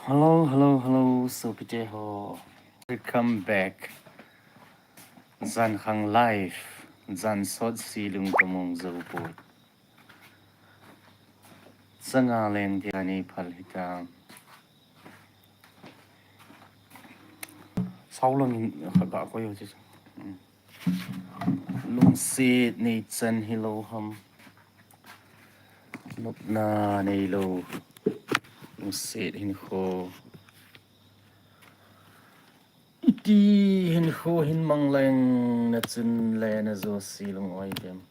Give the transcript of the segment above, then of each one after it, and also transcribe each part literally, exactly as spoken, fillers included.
Hello, hello, hello, sopite ho. Welcome back. Jankhang Live. Jan sot silung kamong zo poi. Changa leng dia ni phal hita. Saulong in kha ga ko yo chi. Hmm. Lungset nei chan hilou ham. Nopna neilou. Lungset hinkho. Iti hinkho hin mang leng na chun le na jo silung oi dem.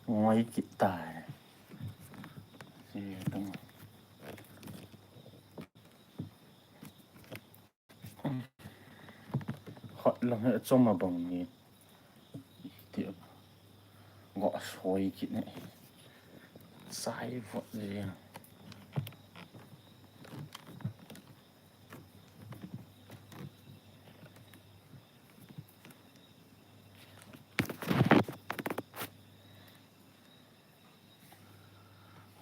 Ngoi kit tai. Si tung. Hot lang he chom a bang ni. Ti go soi kit ne. Sai vot le.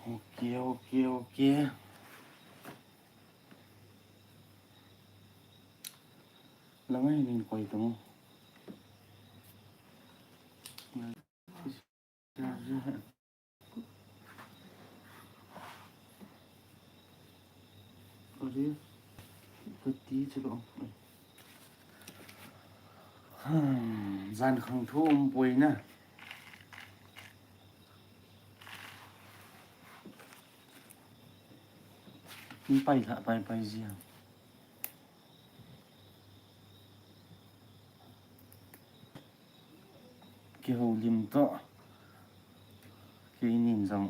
Ok, ok, ok. Langai nin koi tung. Kati chalo. Hmm, jan khang thu um poi na. Pai la, pai, pai jia. Kihoulim toh. Keinin jong.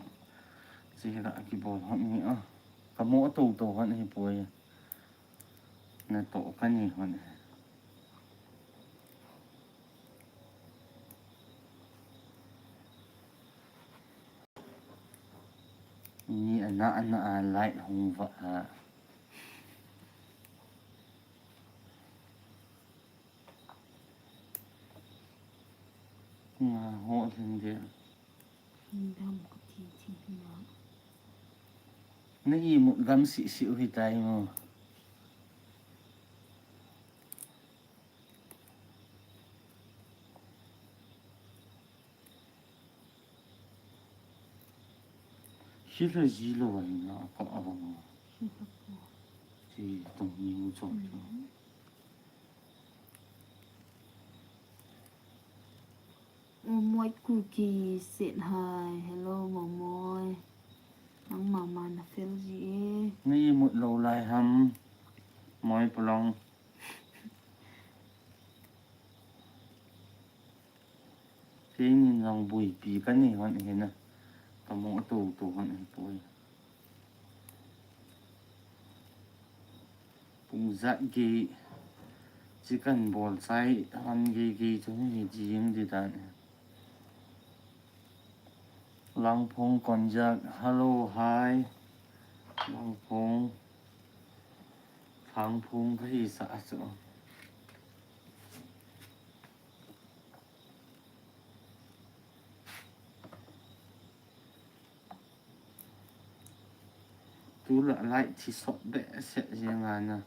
Chihira kibol hon ni a. Kamo to to hon hi poi. Natoh kani hon. Ni ana ana a light hung va a. Nga ho theng dia. Dam ka ti ti na. Na imut gam si si u hitai mo. Sila jilo ai na ka abang. Sila po. Si tong ni mu chok. Momoi Kuki said hi. Hello, Momoi. Nang mama na fel ji e. Ni mut lo lai ham. Moi Pulong. Keinin jong buipi kani hon hi na. Kamo to to hon hi poi. Pung jat gei chicken bol chai han gei gei chu hi jing di dan. Langphong Konjak, hello, hi. Langphong, Langphong kahi sa chu. Tula light thi sot behseh jeng a na.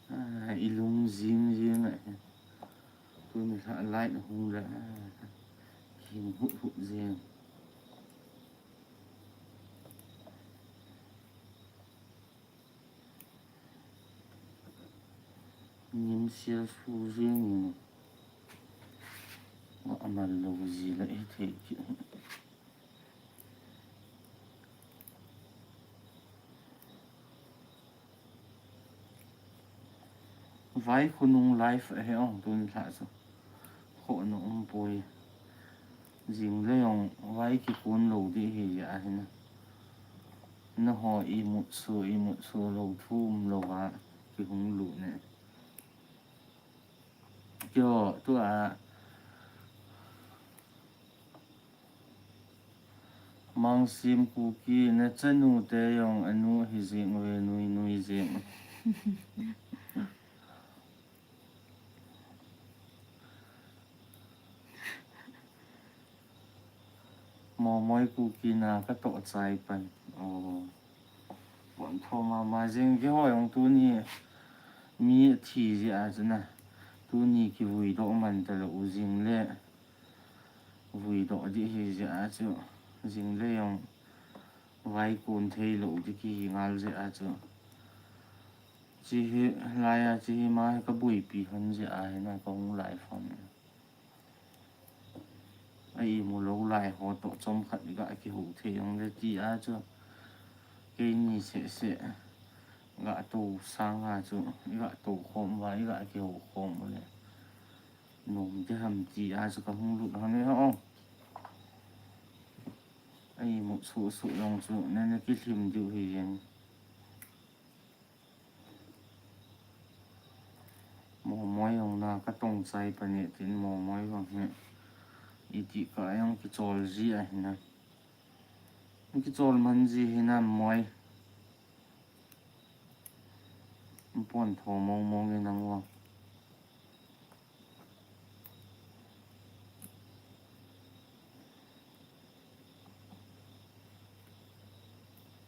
A, i lung jing jing a. Tuni la light hung le, a, hing hut hut jeng. Nim sia su jing. Wa amal lo ji la e thei ki. Vai khonung live ahi ong tun lha chu. Kho na um poi. Jing le ong vai kikun lo di hi a hi na. Na ho imut su, imut su lo thu um lo a kihung lut ne. Kio, tua. Mangsim Kuki, na chanu te jong anu hi jing ve nui nui jing. Momoi Kuki na katoh chai pan. Oh. Pontho mama jing keiho jong tuni mi thi jeh a chu na. Tuni kivui doh man talou jing le. Vui doh ding ahi jeh a chu. Jing le jong vai kon thei lou ding kihi ngal jeh a chu. Hiche hi lai a hiche hi ma hi kaboipi hon jeh a hi na kahung lai phon. A imu lou lai ho toh chomkhat iga kihou thei jong le ti a chu. Keini seh seh. Ga tou sang a chu. Iga tou khom uva, iga kihou khom u le. Nom ding ham ti a chu kahung lut hon e ho. A imu suh suh jong chu. Nana kilhim diu hi jeng. Momoi jong na katong chai pan e tin Momoi jong hi. Iti ka jong kichol ji ahi na. Kichol man ji hi na Moi. Pontho mong mong e nang vang.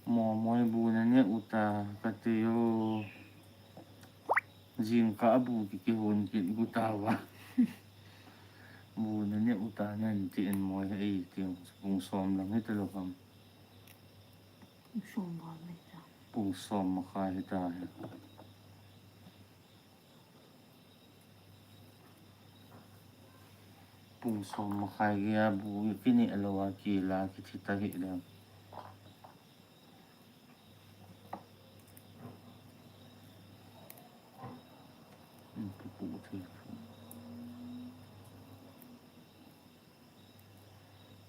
Momoi bu nane u ta kati o. Jingkah bu ki kihon kit gu ta va. Bu nane u ta nan ti en Moi ei ti pung som lang hita lou ham. Pung som val mai ta. Pung som makhai hita. Pung som makhai gei a bu kine lou a kila kithi ta hi le.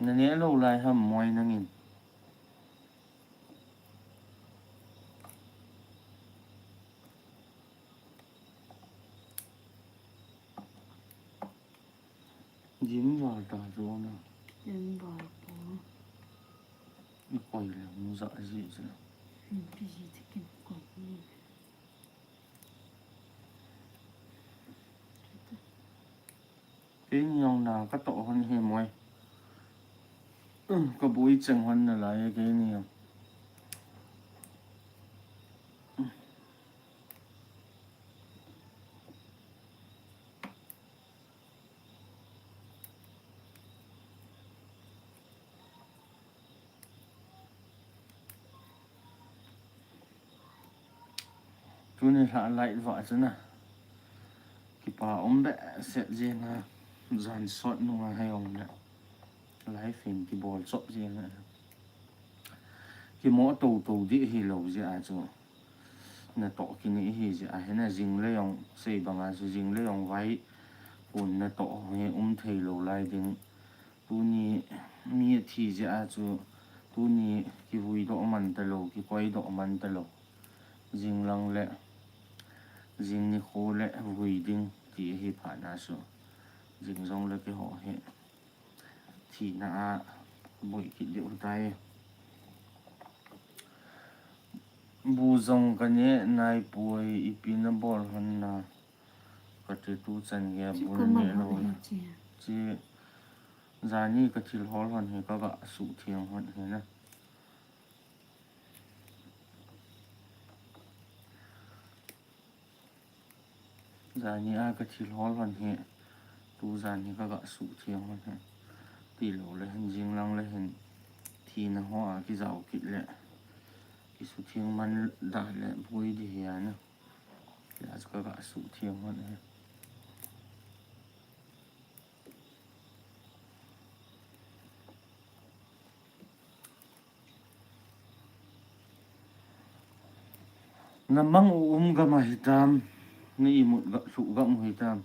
Nane lou lai ham Moi nangin. Jin val ta jo na. Jin val po. I koi le mu za ji ji. Pi ji te kin koi ni. Keini jong na katoh hon hi Moi. Kaboi cheng hon nalai keini jong. Tuni lha light vah chu na. Kipa um behseh jeng a, jan sot nung a hei um le. Live in kibol chop jeng a. Kimo toto ding hilou jeh a chu. Natoh kini hi jeh a hi na jing le jong sei bang a chu jing le jong vai. Kun natoh hi um thei lou lai ding. Tuni mi athi jeh a chu tuni kivui doh man talou, kikoi doh man talou. Jing lang le, jing nikho le vui ding ti ahi phat na chu. Jing jong le keiho hi thina a boi kit diu tai. Bu jong kane nai poi ipi nabol hon na. Kati tu chan gei a bu nane lou. Chi jani kathil hol hon hi kaga suh theng hon hi na. Jani a kathil hol hon hi. Tu jani kaga suh theng hon hi. Tilou le hin jing lang le hin. Thina ho a kijao kit le. Kisutheng man da le boi ding hi a na. Tia chu kaga suh theng hon e. Na mang u um gam a hitam, na imut ga, lhuh gam u hitam.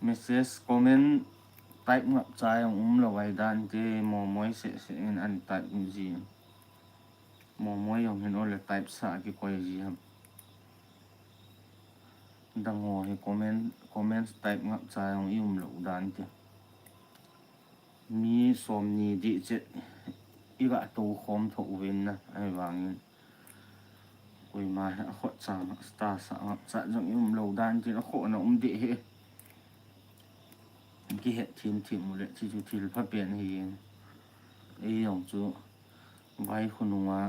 Message, comment, type ngap cha jong um lou vai dan te, Momoi seh seh in an type in ji. Momoi jong hin ole type sa kikoi ji ham. Dang ho hi comment, comments type ngap cha jong i um lou dan te. Mi som ni dih chet i ga tou khom tho uvin na, ahi vangin. Koima hi a khot chang, star sa ngap cha jong i um lou dan tin a khona um deh hi. kihet thim thim u le, chu chu thil pha pen ahi. Ei jong chu vai khu nunga,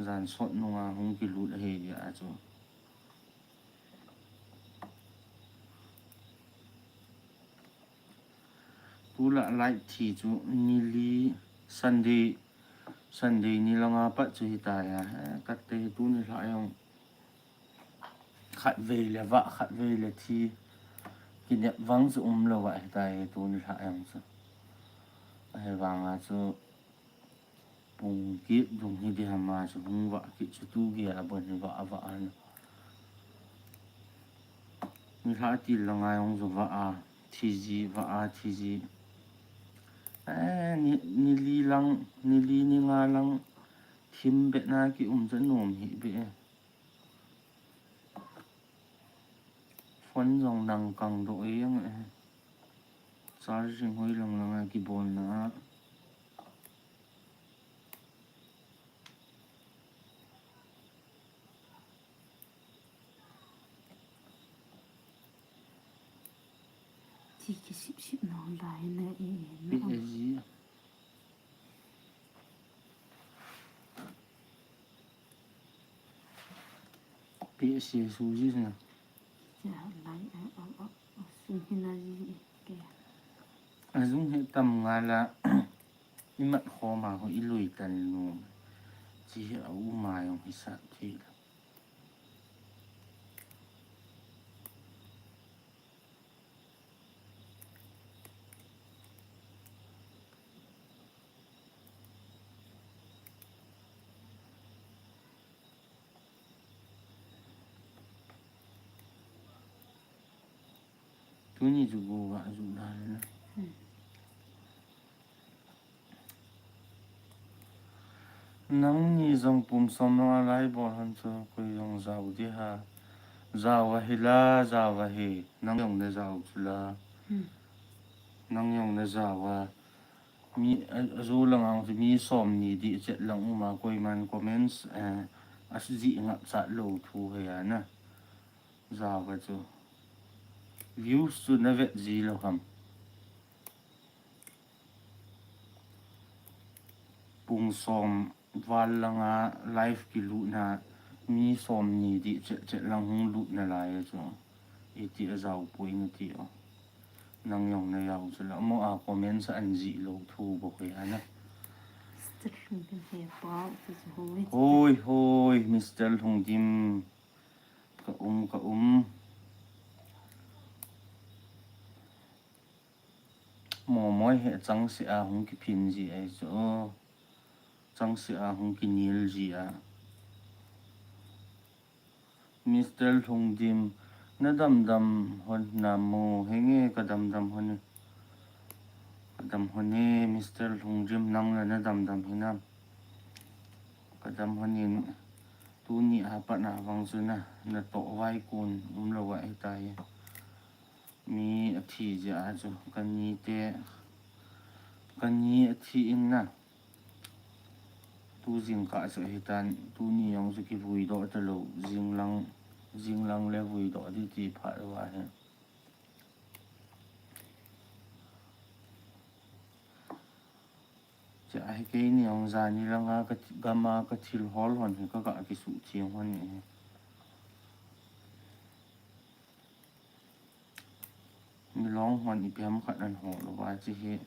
jan sot nunga hung kilut ahi a chu. Tula light thi chu nili Sunday, Sunday ni langa pat chu hitai a. Eh, katte hi tuni lha jong khatvei le vah, khatvei le thi. Kinep vang chu umlou va hitai tuni lha jong chu. Ahivanga chu pung kit dung hi diham a chu hung vah kit chu tu gei a bon hi vah a vah a na. Nilhah til langa jong chu vah a thi ji, vah a thi ji. Eh, ni, nili lang, nili ni nga lang thim betna kium chu nom hi be. Phone jong nang kang doh e jong e. Charging hoi lang langa kibolna a. Chi kisip sip nau lai na e, na. Pi e ji. Pi e si su ji na. Cha lai a, a, a, a, sung hi na ji ke. A jung he tam nga la, i mat khom a ho i lui tan lu. Chi he a u ma jong hi sa thi la. Tuni chu go ga ju na na. Hmm. Nangni jong pum som nung a lai bol hon chu koi jong jao di ha. Jao ahi la, jao ahi. Nang jong na jao chu la. Hmm. Nang jong na jao a. Mi, a, a ju lang ang chu mi som ni di chet lang um a koiman comments, eh, a ji ngap chat lou thu he a na. Jao a chu. Views chu na vet ji lou ham. Pung som val langa live kilutna mi som ni di chet chet lang hung lutna lai a chu. Iti a jao poi na ti o. Nang jong na jao chu la mo a comments an ji lou thu bou koi a na. Mister Lhungdim he pau chu chu hoi. Hoi, hoi, Mister Lhungdim. Ka um, ka um. Momoi he chang se a hung kiphin ji ai chu. Chang se a hung kinil ji a. Mister Lhungdim, na dam dam hon nam mo, henge ka dam dam hon e. Ka dam hon e, Mister Lhungdim, nang la na dam dam hinam. Ka dam hon in, tuni a pat na vang chu na, na toh vai kun um lou a hitai. Mi a thi jeh a chu, ka ni te, ka ni a thi in na. Tu jingkah chu hitan, tuni jong chu kivui doh ta lou, jinglang, jinglang le vui doh di ti phat uva hi. Chu ahi keini jong jani langa ka thi-, gam a ka thil hol hon hi ka ga kisuh theng hon e. Milong hon ipi ham khat an hol uva chu hi,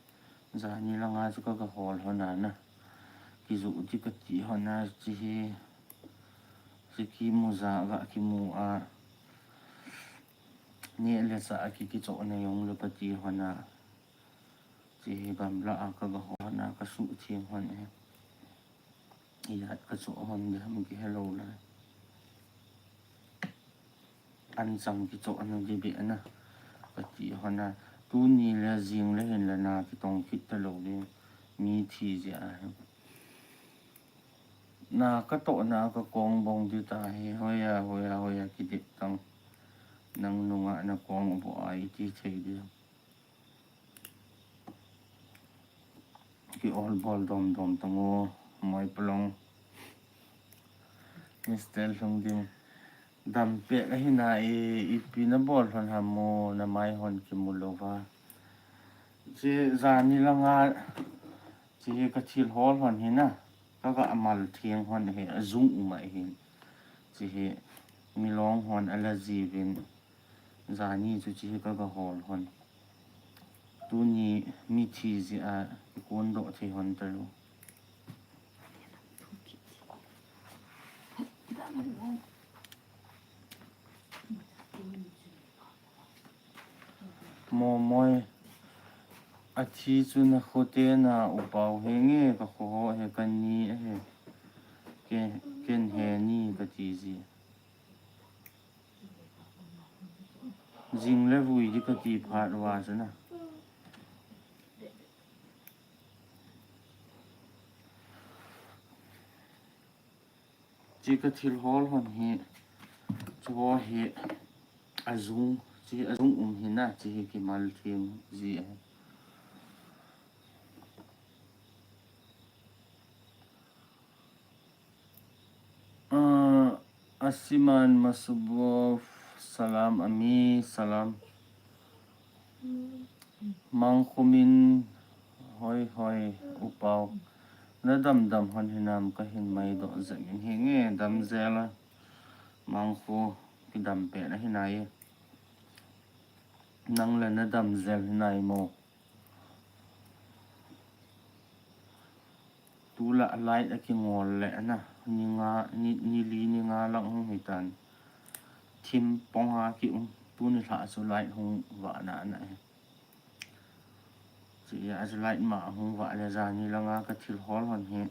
jani langa chu ka ga hol hon a na. Kijoh di ka ti hon a chu hi, chu kimu ja ga kimu a. Neh le chah a ki, kichoh na jong lou ka ti hon a. Chu hi gamla a ka ga hol hon a ka suh theng hon e. Ijat ka choh hon di ham kihe lou lai. An chang kichoh na di be na. Ka ti hon a. Tuni le jing le hin le na kitong kit ta lou di. Mi thi jeh a. Na ka toh na ka kong bong di ta hi. Hoi a, hoi a, hoi a kidip tang. Nang nunga na kong bo a iti thei di. Ki ol bol dom dom tango, moi palong. Mister Lhungdim, dam pek ahi na e, ipi na bol hon ham mo, na mai hon kimu lou va. Che jani langa, che hi ka thil hol hon hi na, ka ga mal theng hon hi, a jung um a hin. Che hi milong hon a la jiuvin, jani chu che hi ka ga hol hon. Tuni mithi jeh a, i kun doh thei hon ta lou. Momoi, athi chu na khote na, U Pau, he nge ka kho ho he ka ni a he. Ke, ken he ni ka ti ji. Jing le vui di ka ti phat uva chu na. Che ka thil hol hon hi, chu ho hi, a jung, che a jung um hi na, che hi ki mal theng ji a. Ah, Asiman Masubov, salam, Ami, salam. Mangkhumin, hoi, hoi, U Pau. Na dam dam hon hinam ka hin mai doh jep in hi nge dam jel a. Mangkhu, ki dam pet a hi nai. Nang la na dam jel hi nai mo. Tulai light a kingol le na, ni nga, ni, ni li ni nga lang hung hi tan. Thim pong a ki um, tuni lha chu light hung vah na na he. Che a chu light ma hung vah le jani langa ka thil hol hon hi,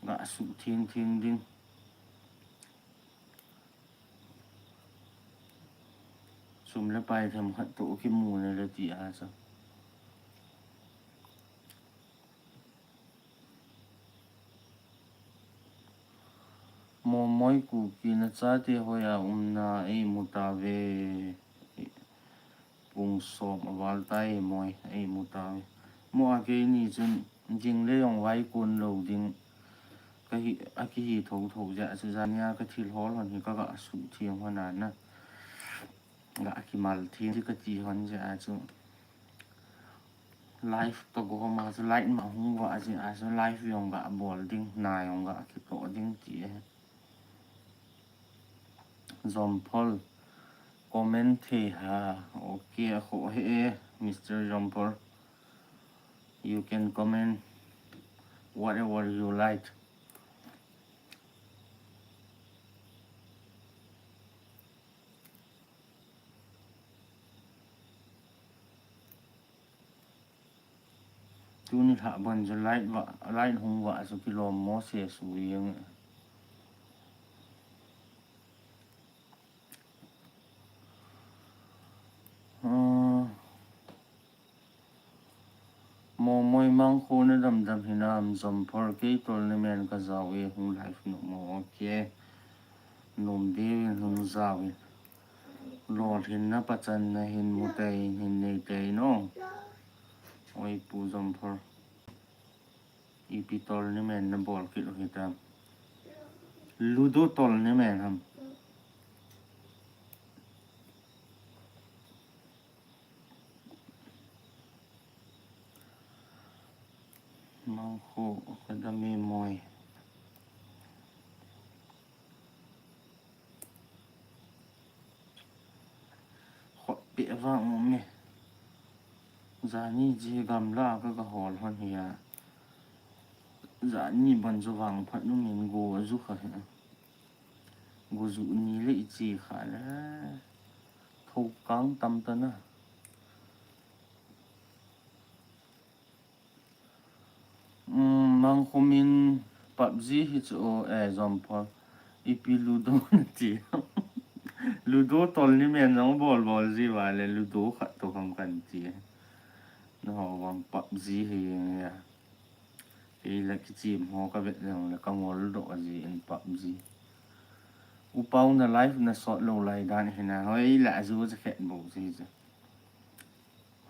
ga suh theng theng ding. Sum le pai themkhat toh kimu ne le ti a chu. Momoi Kuki, na chate hoiya um na, ei mu tauve. Pung som a val tai moi, ei mu tauve. Mo a keini chun jing le jong vai kun lou ding. Ka hi, a kihi tho tho jeh a chu jania ka thil hol hon hi ka ga suh theng hon a na. Ga ki mal theng ka ti hon jeh a chu. Live ka go ma chu light ma hung vah jeh a chu live jong ga bol ding, na jong ga kitoh ding ti e. Jomphol, comment thei ha. Okay, a kho he e, Mister Jomphol. You can comment whatever you like. Tuni lha bon chu light vah, light hung vah chu kilom mo se su jeng. Ah, Momoi Mangkhu, na dam dam hinam? Jomphol, kei tol ni men ka jao e, hung live nom mo. Okay. Nom deu in hung jao in. Lolhinna pachanna hin mu tei, hin nei tei no. Oi pu Jomphol. Ipi tol ni men na bol kit u hitam? Ludo tol ni men ham? Mangkhu, ka dam e moi. Khut peh vang um e. Jani ji gamla ka, ka hol hon hi a. Jani ban chu vangphat um in go a ju kha hi. Go ju ni le i chi kha le. Tho kang tam ta na. Um, Mangkhumin PUBG hi chu o, eh, Jomphol. Ipi Ludo na ti. Ludo tol ni men jong bol bol ji va le Ludo khat to ham kan ti. Na ho vang PUBG hi ya. Kei la kichim ho ka vet jong le ka ngol doh ji in PUBG. U Pau na live na sot lou lai dan hi na hoi la ju cha khet bo ji cha.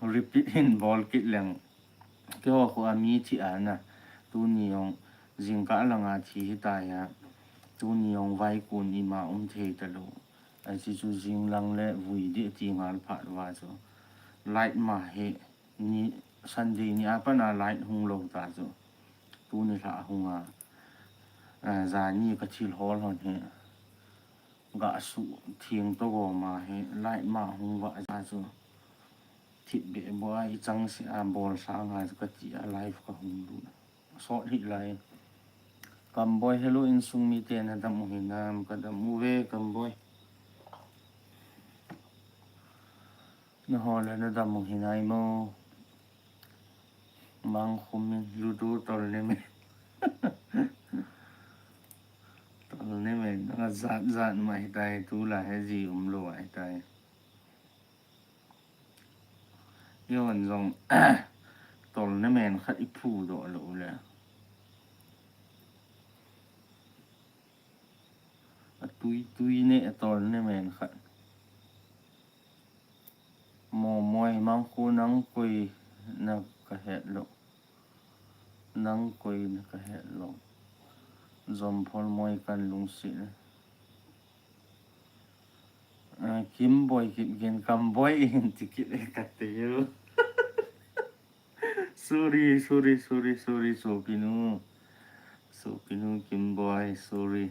Repeat hin bol kit leng. Keiho khu a mi thi a na. Tuni jong jingkah langa thi hi ta ya. Tuni jong vaikun ima um thei ta lou. Ahi chu jing lang le vui di ti ngal phat va chu. Light ma hi ni Sunday ni a pat a light hung lou ta chu. Tuni lha hung a. A, jani ka thil hol hon hi. Ga su thing to go ma hi light ma hung va ja chu. Thip be bo a i chang se a bol sang a chu ka ti a live ka hung lut. Sot hi lai. Kamboi, hello, insung mite na dam u hinam, ka dam uve, Kamboi. Na ho le na dam u hinai mo. Mangkhum in ludu tol ne me. Tol ne me, na jat jat ma hitai, tu la he ji um lou a hitai. Yon jong, tol ne men khat i phu doh lou le. A tui tui ne a tol ne men khat. Mo moi Mangkhu nang koi na ka het lou. Nang koi na ka het lou. Jomphol moi kan lungsit. A, Kimboi Kipgen Kamboi in ti kit e ka te u. Sorry, sorry, sorry, sorry, sopinu. Sopinu Kimboi, sorry.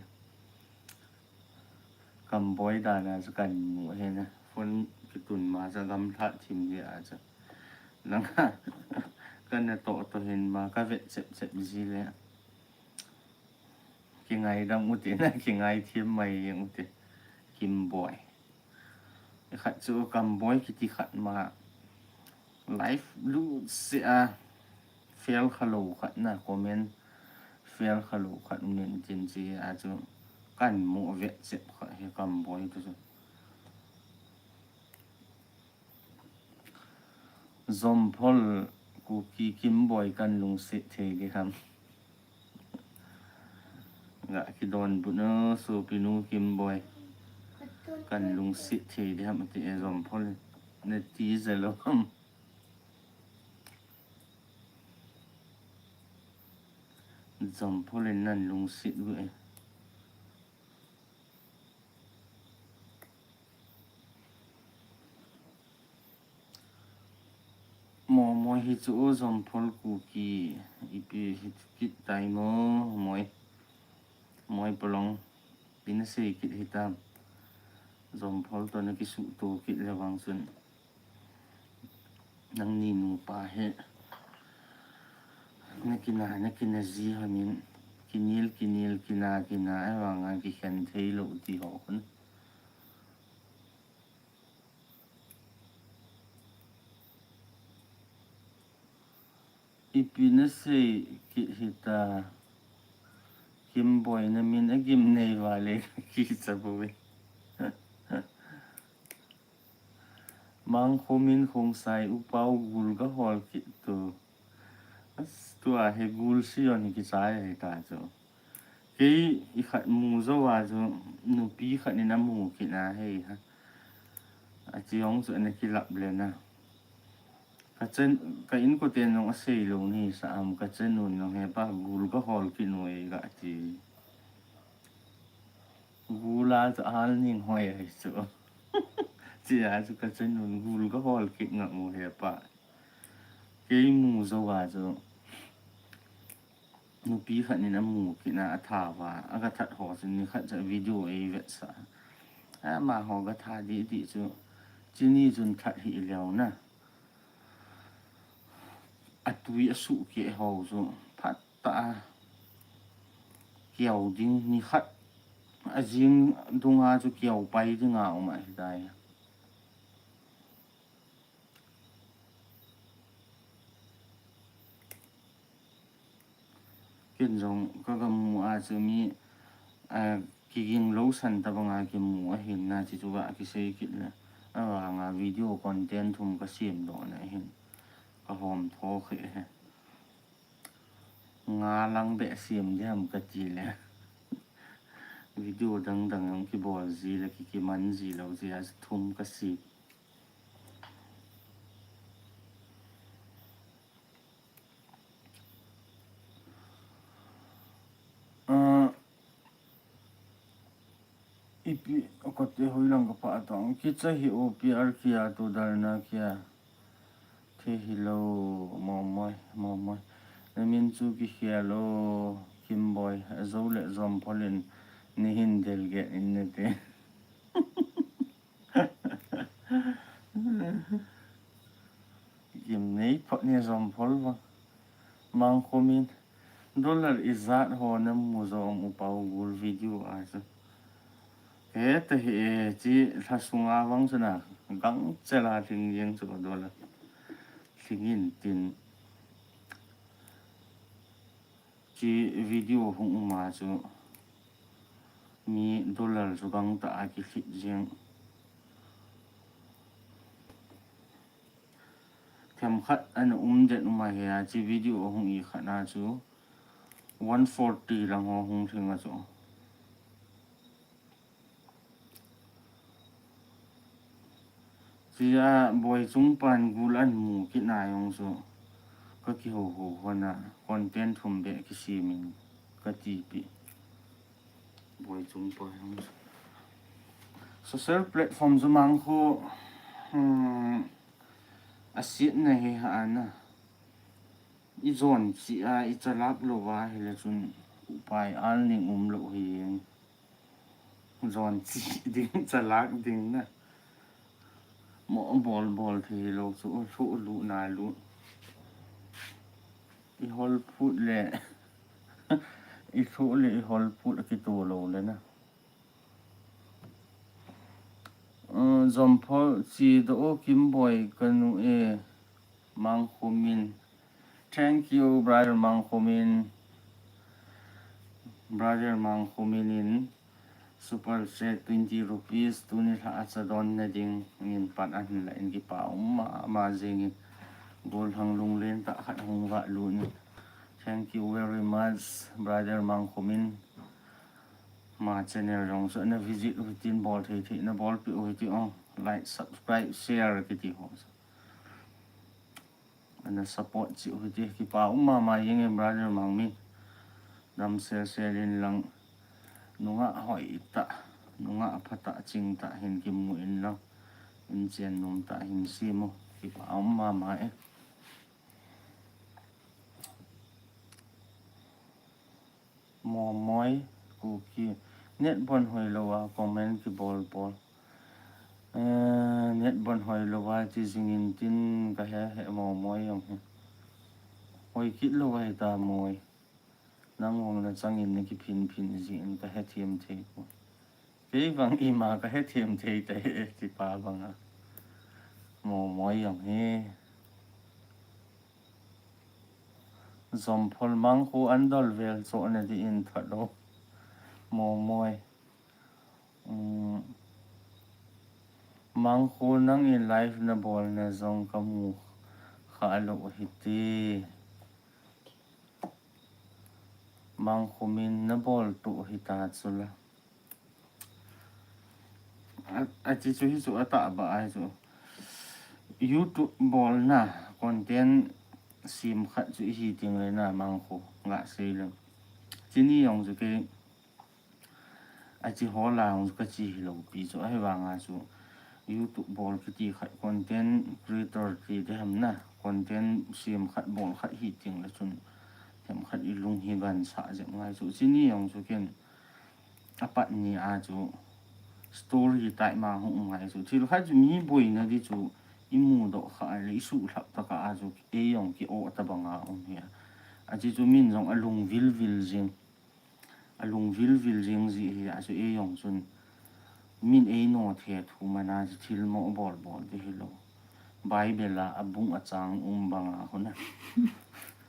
Kamboi dan a chu kan mu he na. Phone kitun ma chu gamlha thim ji a chu. Nang a, ka na toh toh hin ma, ka vet chep chep ji le. Kingaidam u te na, kingai thim mai jeng u te. Kimboi. Khat chu Kamboi kiti khat ma. Live lut se a. Fel kha lou khat na comment. Fel kha lou khat nen tin chi a chu. Kan mu vet chep kha he Kamboi tu chu. Jomphol Kuki Kimboi kan lungset thei di ham. Ga kidonbut no, sopinu Kimboi. Kan lungset thei di ham ati e Jomphol. Na ti je lou ham. Jomphol in nan lungset u e. Mo, moi hi chu o Jomphol Kuki, ipi hi chu kit tai mo, moi. Moi polong, ipi na sei kit hitam. Jomphol to na kisuhto kit le vang chun. Nangni nupa hi. Na kina, na kina ji honin. Kinil, kinil, kina, kina, e vang a kikhen thei lou ti ho hun. Ipi na sei kit hita. Kimboi na min a gim nei vale kicha boi. Mangkhu min khung sai upau gul ka hol kit tu. As, tua he gul si on hi kichai hita chu. Kei i khat mu jou a chu nupi khat in a mu kit na hei ha. A chi hong chu ana kilap le na. Ka chen, ka inkoten jong a sei lou ni sa am ka chen un jong he pa gul ka hol kit nu e ga ti. Gul a chu al ning hoi ai chu. Chi a chu ka chen un gul ka hol kit nga mu he pa. Kei mu jou a chu. Nupi khat in a mu kit na a tha va, a ka that ho chu ni khat cha video ei vet sa. Ama ho ka tha di di chu, chini chun that hi leo na. A tui a su ke ho chu, phat ta a. Kiau ding ni khat, a jing dung a chu kiau pai ding a um a hi dai. Ken jong ka ga mu a chu mi, a, kiging lou san ta bang a kimu a hin na chi chu ga kisei kit le. A vang a video content thum ka siam doh na hin. Ka hom tho khe he. Nga lang be siam di ham ka ti le. Video dang dang jong kibol ji le ki kiman ji lou ji a chu thum ka siam. Ah, ipi, o kate hoilang ka pa tong. Kicha hi O P R kia to darna kia. He hello, Momoi, Momoi. Na min chu kikhel o, Kimboi, ajo le Jomphol in nei hin del get in nate. Gimnei phot ni Jomphol vang. Mangkhomin. Dollar ijat ho namu jong upau gul video a chu. Heta hi e, chi lha sunga vang chu na, gangchela lhing jeng chu dollar. Lhing in tin. Chi video hung um a chu. Mi dollar chu gangtah a kilhit jeng. Themkhat ana um den um ahi a, chi video hung i khat na chu one forty lang ho hung lhing a chu. Chia Boichung pan gul an mu kit na jong chu. Ka kiho ho hon a content thum beh kisem in ka tipi. Boichung pan jong chu. Social platform chu Mangkho, hmm, asetna hi ha ana. I jon chi a, i chalak lou va hile chun upai al ning um lou hi. Jon chi ding, chalak ding na. Mo bol bol thei lou chu, u lhu lu na lu. I hol phut le, i lhu le, i hol phut a kito lou le na. Uh, Jomphol chi do o Kimboi ka nu e, Mangkhomin. Thank you, brother Mangkhomin. Brother Mangkhomin in super chat twenty rupees, tuni lha a cha don na ding in pat a hin la in kipa um ma, ma jing in gol hang lunglen tah khat hung va lu ni. Thank you very much, brother Mangkhomin. Ma channel jong chu ana visit u hitin bol thei thei na bol pi u hiti ong. Like, subscribe, share kiti ho. Ana support chi u hiti kipa um ma ma jing e brother Mangmin. Dam sel sel in lang nungah hoi tah, nungah pha tah ching tah hin kimu in lang. In chen num tah hin simu kipa um ma ma e. Momoi, Kuki. Net bon hoi lou a, comment kibol bol. Eh, net bon hoi lou a, chi jing in tin ka he he Momoi jong he. Hoi kit lou a hita Moi. Nang vang na chang in na kiphin phin jing in ka he them thei ko. Kei vang ima ka he them thei te, ti pa vang a. Momoi jong he. Jomphol Mangkho an dol vel cho na di in tha lo. Momoi. Um, Mangkho nang in live na bol na jong ka mu kha lo hiti. Mangkhomin na bol tu hita chula. A, a chi chu hi chu a ta ba ai chu. YouTube bol na content sim khat chu i hi ting le na Mangkho nga sei le. Chini jong chu ke a chi ho la jong chu ka chi hi lo pi chu a hi vang a chu YouTube bol kiti khat content creator ti te ham na content sim khat bol khat hi ting le chun hem khat i lung hi gan sa jep ngai chu chini jong chu ken a pat ni a chu story tai ma hung ngai chu thil khat chu mi boina di chu i mu doh kha le i su lhap ta ka a chu ei jong ki o ta banga um hi a. A chi chu min jong a lung vil vil jing. A lung vil vil jing ji hi a chu ei jong chun min ei no the thu mana chu thil mo bol bol di hi lo. Bible a a bung a chang um banga hon a.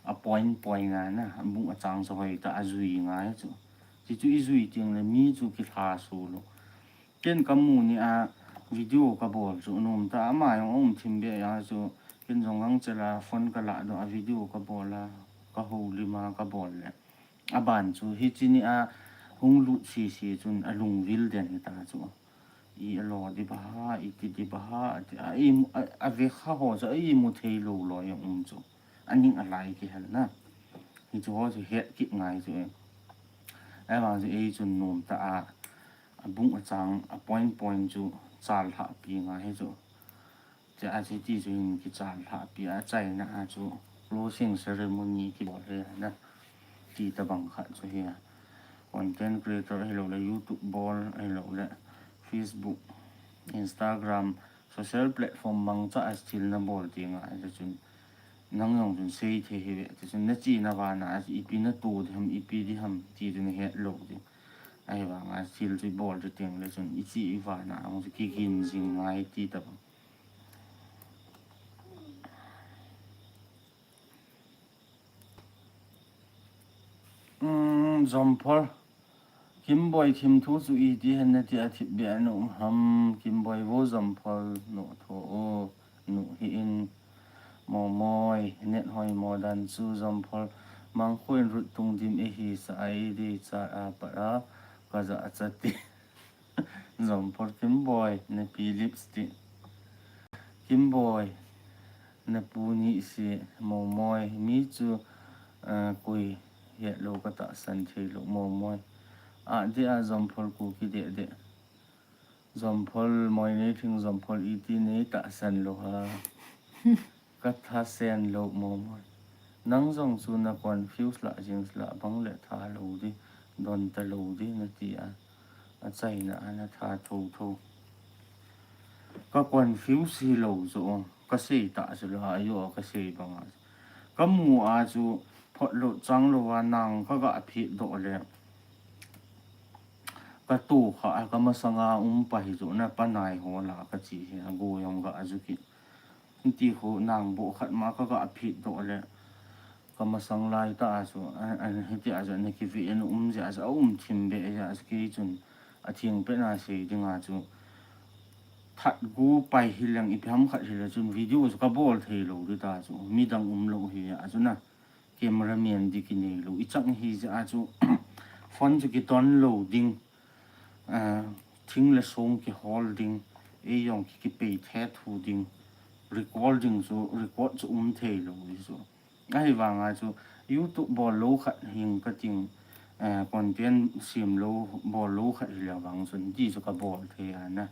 A point point a na, a bung a chang sa hoi ta a jui ngai chu. Chi chu i jui ting le mi chu ki tha su lo. Ken ka mu ni a video ka bol chu num ta ama jong um thim be ya chu ken jong gang chela phone ka la do a video ka bol a ka ho lima ka bol le. A ban chu hi chi ni a hung lut si si chun a lung vil den hi ta chu. I a lo di ba ha, i ti di ba ha, a ti a, i mu-, a, a ve kha ho chu a i mu thei lo lo jong um chu. A ning a lai ki hel na. Hi chu ho chu het kit ngai chu e. Ai vang chu ei chun num ta a, a bung a chang, a point point chu chal lha pi ngai hi chu. Tia chu ti chu hin kichan lhah pi a, achaina a chu closing ceremony kibol hi na. Ti tabang khat chu hi a. Content creator ahilou le YouTube bol ahilou le Facebook, Instagram, social platform mangcha a thil nabol ding a, ti chun nang jong chun sei thei hi ve, ti chun nachi na vana a ipi natoh ding ham, ipi ding ham, ti chu nahet lou ding. Ahivanga thil chu ibol chu teng le chun ichi ivana a hung chu kigin jing ngai ti tabang. Um, Jomphol. Kimboi, thim thu chu iti hen nati a thip beh a nu um ham. Kimboi vo, Jomphol, nu tho o, nu hi in. Momoi, net hoi mo dan chu Jomphol. Mangkhoin rut tung dim e hi sa ai di cha a pat a. Ka ja a cha ti. Jomphol Kimboi, napi lipstick. Kimboi, napu ni si Momoi, mi chu, ah, koi hetlou ka tahsan thei lou Momoi. A dia Jomphol ku ki de de. Jomphol moi nei thing Jomphol iti nei tahsan lou ha. Ka thasen lou Momoi. Nang jong chu na confuse lah jing lah bang le tha lou di, don ta lou di nati a. Achaina a natha tho tho. Ka confuse hilou chu, ka sei ta chu la, ajo ka sei banga. Ka mu a chu phot lou chang lou a nang ka ga phet doh le. Ka to kha, ka masanga um pa hi chu na pa nai ho la ka chi hi, a go jong ga a ju ki. Ti khu nang bo khat ma ka ga phet doh le. Ka masang lai ta a chu, a, a, hiti a chu, na kive en um jeh a chu, a um thim beh jeh a chu, kei chun a thing pet na sei ding a chu. That gu pai hi leng ipi ham khat hi le chun video chu ka bol thei lou di ta chu, midang um lou hi a chu na. Cameraman di kinei lou. I chang hi jeh a chu, phone chu ki don lou ding. Ah, thing le song kihol ding, ei jong ki, kipei thethu ding, recording chu, record chu um thei lou hi chu. Ahivanga chu, YouTube bol lou khat hing ka ting, eh, content sem lou, bol lou khat hi le vang chun, ti chu ka bol thei a na.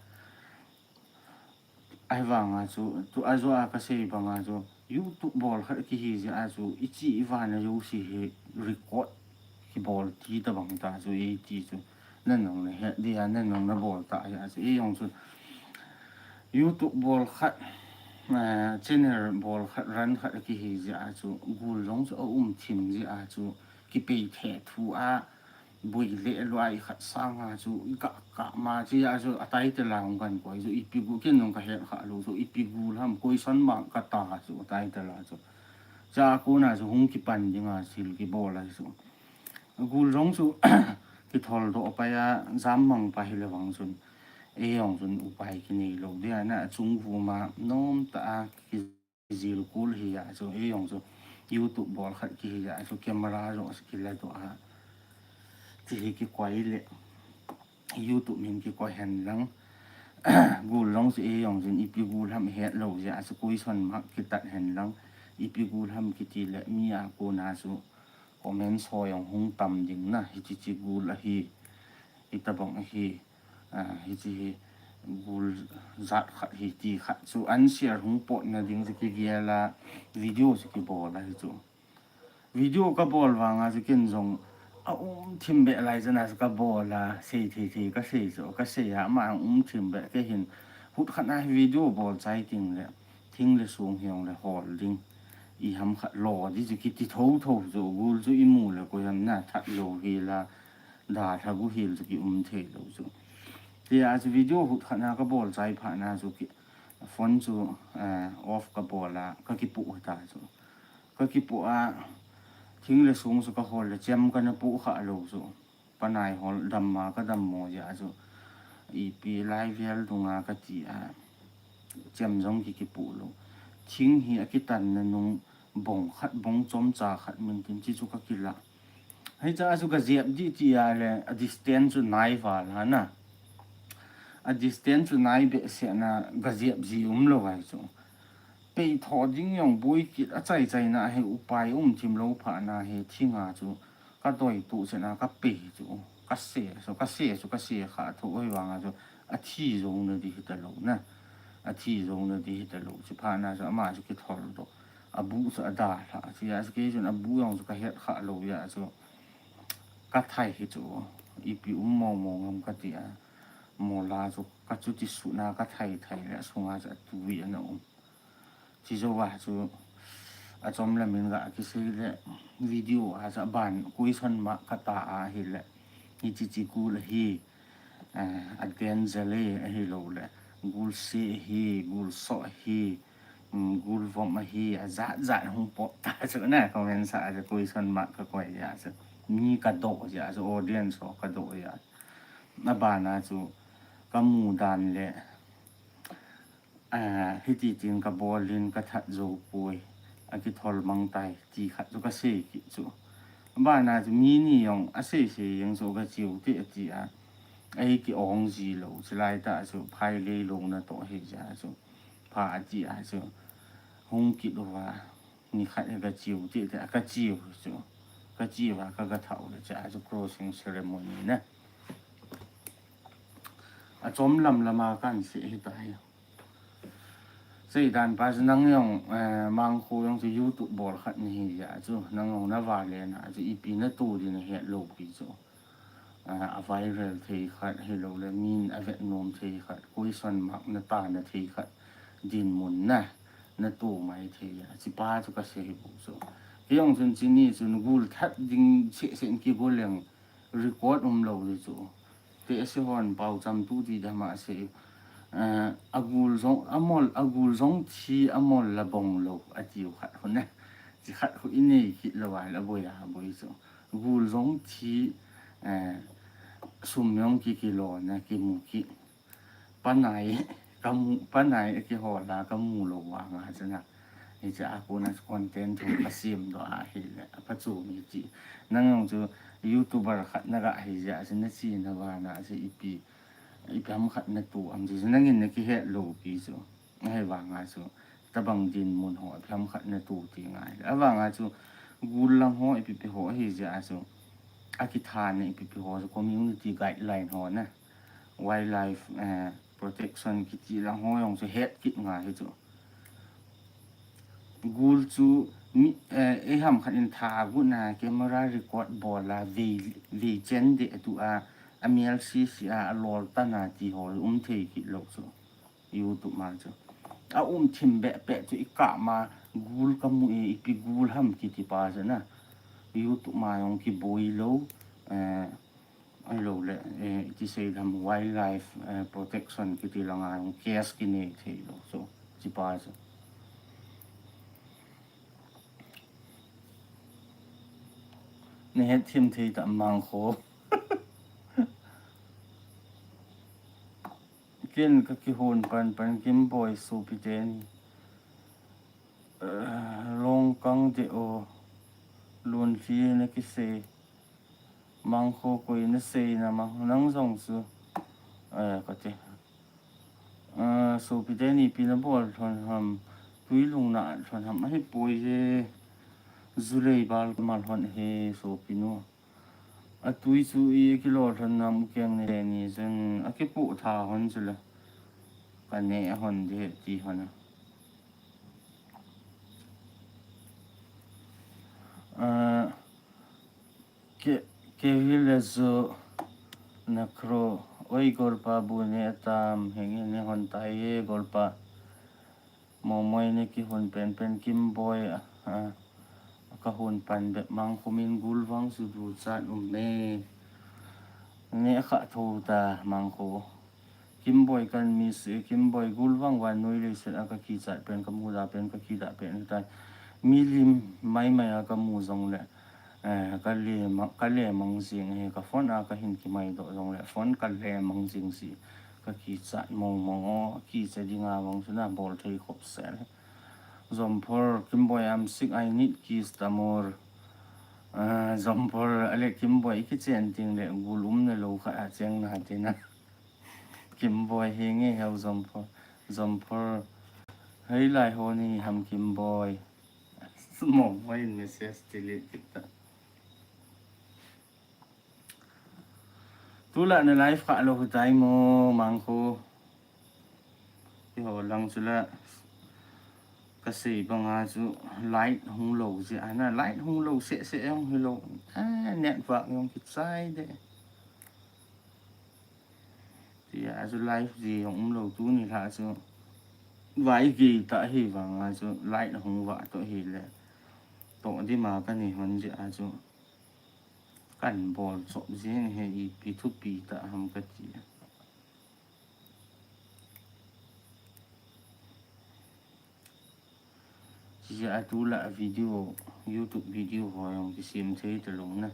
Ahivanga chu, tu a jo a ka sei banga chu, YouTube bol khat kihi jeh a chu, ichi ivana jouse hi record kibol ti tabang ta chu, ei ti chu, na nong na het dia, na nong na bol ta jeh a chu, ei jong chu, YouTube bol khat, ah, channel bol khat, run khat kihi jeh a chu, gul jong chu a um thim jeh a chu, kipei thethu a, boi le loi khat sanga chu, i ka, ka ma chi a chu, a title a hung kan koi chu, ipi gu, ken jong ka het kha lou chu, ipi gu lam, question mark ka ta chu, a title a chu. Cha kona chu, hung kipan ding a, thil kibol a chu. Gul jong chu, kithol doh pai a, jam mang pa hi le vang chun. Ei jong chun upai kinei lou dia na, a chung vu ma, nom ta a, ki jil kul hi a chu, ei jong chu, YouTube bol khat kihi a chu, camera jong chu kila doh a. Ti hi kikoi le, YouTube min kikoi hen lang. Gul jong chu, ei jong chun, ipi gul ham het lou jeh a chu, question mark kitat hen lang. Ipi gul ham kiti le, mi a kona chu, comment so jong hung tam ding na, hichi chi gul ahi. Itabang ahi. Ah, hichi hi gul jat khat hi ti khat chu an share hung potna ding chu kigel a video chu kibol a hi chu. Video ka bol vanga chu ken jong a um thim beh lai chana chu ka bol a, sei thei thei ka sei chu, ka sei a ama um thim beh kei hin hut khat a hi video bol chai ting le thing le song hi jong le hol ding. I ham khat lo di chu kiti tho tho chu gul chu i mu le koi ham na that lou hi la. Da lha gu hil chu ki um thei lou chu. Ti a chu video hut khat na ka bol chai phat na chu ki, phone chu, eh, off ka bol a, ka kipu ta chu. Ka kipu a, thing le song chu ka hol le chem ka na pu kha lou chu. Pa nai hol dam ma ka dam mo jeh a chu. Ipi lai vel dunga ka ti a. Chem jong ki kipu lou. Thing hi a kitan na nung bong khat bong chomcha khat min tin chi chu ka kila. Hicha chu ka jep di ti a le, a distance chu nai val ha na. A distance chu nai behseh na ka jep ji um lou ai chu. Pei tho ding jong boi kit a chai chai na hi upai um thim lou phat na hi thing a chu ka doi tu chena ka pei chu ka se, so ka se chu ka se kha thu oi vang a chu a thi jong na di hi ta lou na. athi jou nadi hitalou. Chuphat na chu ama chu kithol doh. Abu chu adalha. Chujeh chu kei chun abu jong chu kahet kha lou jeh chu kathai hi chu. Ipi um mong mong ham kati a. Mola chu kachuti suna kathai thai le asunga chu atui ana um. Chujouva chu achom lamin ga kisei le video a chu aban question mark kata ahile. Hiche chi gul ahi, eh, a danger le ahilou le. Gul se ahi, gul so ahi, um, gul vom ahi, ajat jat hung pop ta chu na comment sa a chu question mark kakoi jeh chu. Mi kadoh jeh chu audience ho kadoh jeh. Abana chu kamu dan le. Ah, hiti tin kabol in kathat jou poi, akithol mang tai, ti khat chu kasei kit chu. Abana chu mi ni jong asei sei jeng chu kachiu te ati a. Ei ki ong ji lou, chulai tah chu phai lei lou natoh hi ja chu. Pha ati a chu. Hung kit uva, ni khat hi kachiu te te, kachiu chu. Kachiu a ka, kathau le cha chu crossing ceremony na. Achom lam lama kan sei hi ta hi. Seidan pa chu nang jong, eh, Mangkho jong chu YouTube bol khat nahi jeh chu, nang jong nava le na chu, ipi natoh ding nahet lou pi chu. Eh, a viral thei khat, hilou le min avet nom thei khat, question mark natana thei khat, dinmun na, natoh mai thei jeh, chupa chu kasei bou chu. Kei jong chun chuni chun gul that ding cheh cheh in kigol leng record um lou di chu. Te ase hon pau cham tu ti dama ase. Eh, agul jong, amol, agul jong thi amol la bong lou, atiu khat hon e. Chi khat khu inei kit lou a, la boi a boi chu. Gul jong thi, eh, sum jong ki, kilo na, kimu ki. Panai, kamu, panai, kihol a, kamu lou vang a chu na. Hiche a kona content thum kasem doh ahile, apha chu mi chi. Nang jong chu YouTuber khat naga hi jeh chu nachi nava na chu ipi, ipi ham khat natoh am ti chu nangin nakihet lou pi chu. Ahivang a chu, tabang dinmun ho, ipi ham khat natoh ti ngai. Avang a chu, gul lang ho, ipi pi ho, hi jeh chu, akitha na ipi pi ho chu, community guideline ho na. Wildlife, eh, protection kiti lang ho jong chu het kit ngai hi chu. Gul chu mi, eh, ei ham khat in tha gu na camera record bol a vei, vei chen de tu a, amel si si a, alol tan a ti ho um thei kit lou chu. YouTube ma chu. Aum thim beh beh chu i kah ma gul kamu e, ipi gul ham kiti pa chu na. YouTube ma jong kiboi lou, eh, Ahilou le, eh, iti sei dam wildlife, eh, protection kiti langa jong case kinei thei lou. So, chipa chu. Nahet thim thei ta Mangkho. Ken kakihon pan pan Kimboi sopi teni. Eh, Longkang de o. Lunthi nakisei. Mangkho koi nasei na mang nang jong chu. Eh, kati. Eh, sopi teni ipi nabol lhon ham. Tuilung na lhon ham. Ahipoi e. Julei bal mal lhon he sopi nu. Atui chu i kilo lhon nam keng ne ni chun akipu tha hon chu le. Kane hon de ti hon a. Ah, ke, ke village chu na kro. Oi, golpa bu ne tam, henge ne hon tai e, golpa. Momoi ne kihon pen pen Kimboi a, a, kahon pan bep Mangkho min gul vang chu bu chat um ne. Ne kha tho ta Mangkho. Kimboi kan mi se, Kimboi gul vang van noi le se a kakichat pen, kamu da pen, kakida pen tai. Milim mai mai a kamu jong le. Eh, kale ma-, kale mang jing he, ka phone a kahin kimai doh jong le, phone kale mang jing si, kakichat mong mong o, kicha dinga vang chu nabol thei khop sel. Jomphor, Kimboi, I'm sick, I need kiss, Tamor. Ah, Jomphor, ale Kimboi, kichen ting le, gul um na lou kha a cheng na tina. Kimboi, henge heu Jomphor. Jomphor, hei lai ho ni ham Kimboi. Momoi in message delete kit ta. Tulai na live kha lou tai mo Mangkho. Kihou Lang chu la kasei banga chu light hung lou jeh a na, light hung lou seh seh jong hilou. Ah, network jong kichai de. Tia chu live ji jong umlou tuni lha chu. Vai gei ta hi vanga chu light hung vah toh hile. Toh dima kanei hon jeh a chu. Kan bol chop jeng hi ipi thupi ta ham kati. Chijeh a tulai video, YouTube video ho jong kisem thei talou na.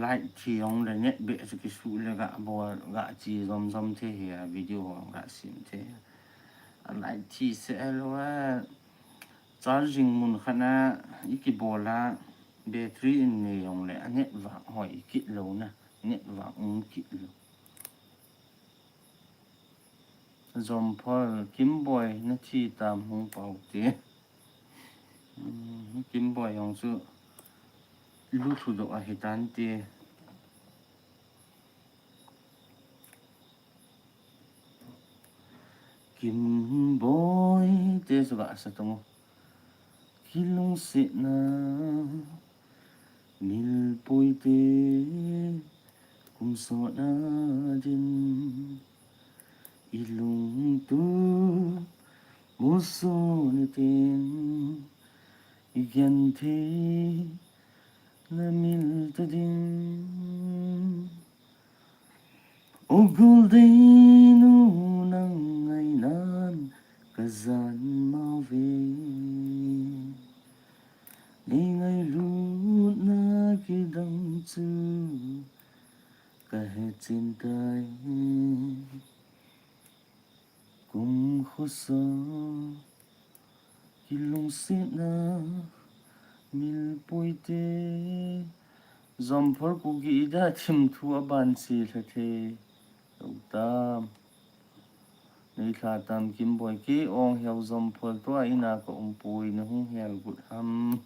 Light thi jong le net beh chu kisuh le ga bol ga chi jom jom thei hi a video ho ga sem thei. A light thi seh lou a charging mun khat a i kibol a battery in nei jong le a network hoi kit lou na, network um kit lou. Jomphol, Kimboi, na thi tam hung pau te. Hmm, Kimboi jong chu lu thu doh ahi tan te. Kimboi te chu ga sa tong. Kilungsetna milpui te kum sot a din i lungtup molso ni tin i genthei na mil ta ding. O Goldeinu, nang ngainan ka jan mauve. Nei ngailutna kidang chu ka hetchen tai. Kum khosa kilungsetna milpui te. Jomphol Kuki ida thim thu aban si lha thei lou tam. Nei lha tam Kimboi, kei ong hiau Jomphol tua ina ka umpui, na hung hel gut ham.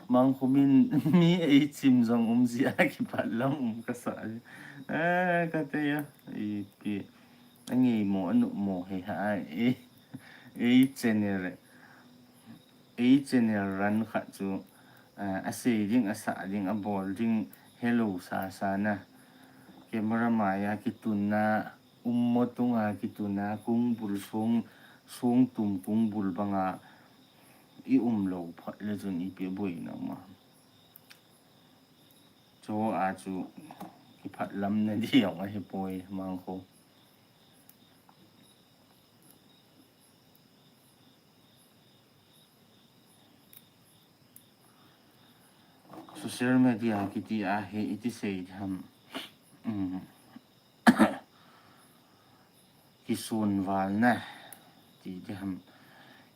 Mangkho min mi eichim jong um jia kipah lam um kasa. Eh, kate a. Ipi. Angei mo, anu mo he ha. Eh, ei channel. Ei channel run khat chu. Ah, asei ding, asah ding, abol ding. Hello, sa sa na. Camera maya kitun na. Um mo tunga kitun a, kung bul sung, sung tum kung bul banga. I um lou phat le chun ipi boina ma. Chu a chu kiphat lam na di jong ahi poi Mangkho. Social media kiti a hi iti sei tham. Um. Kisun val na ti diham,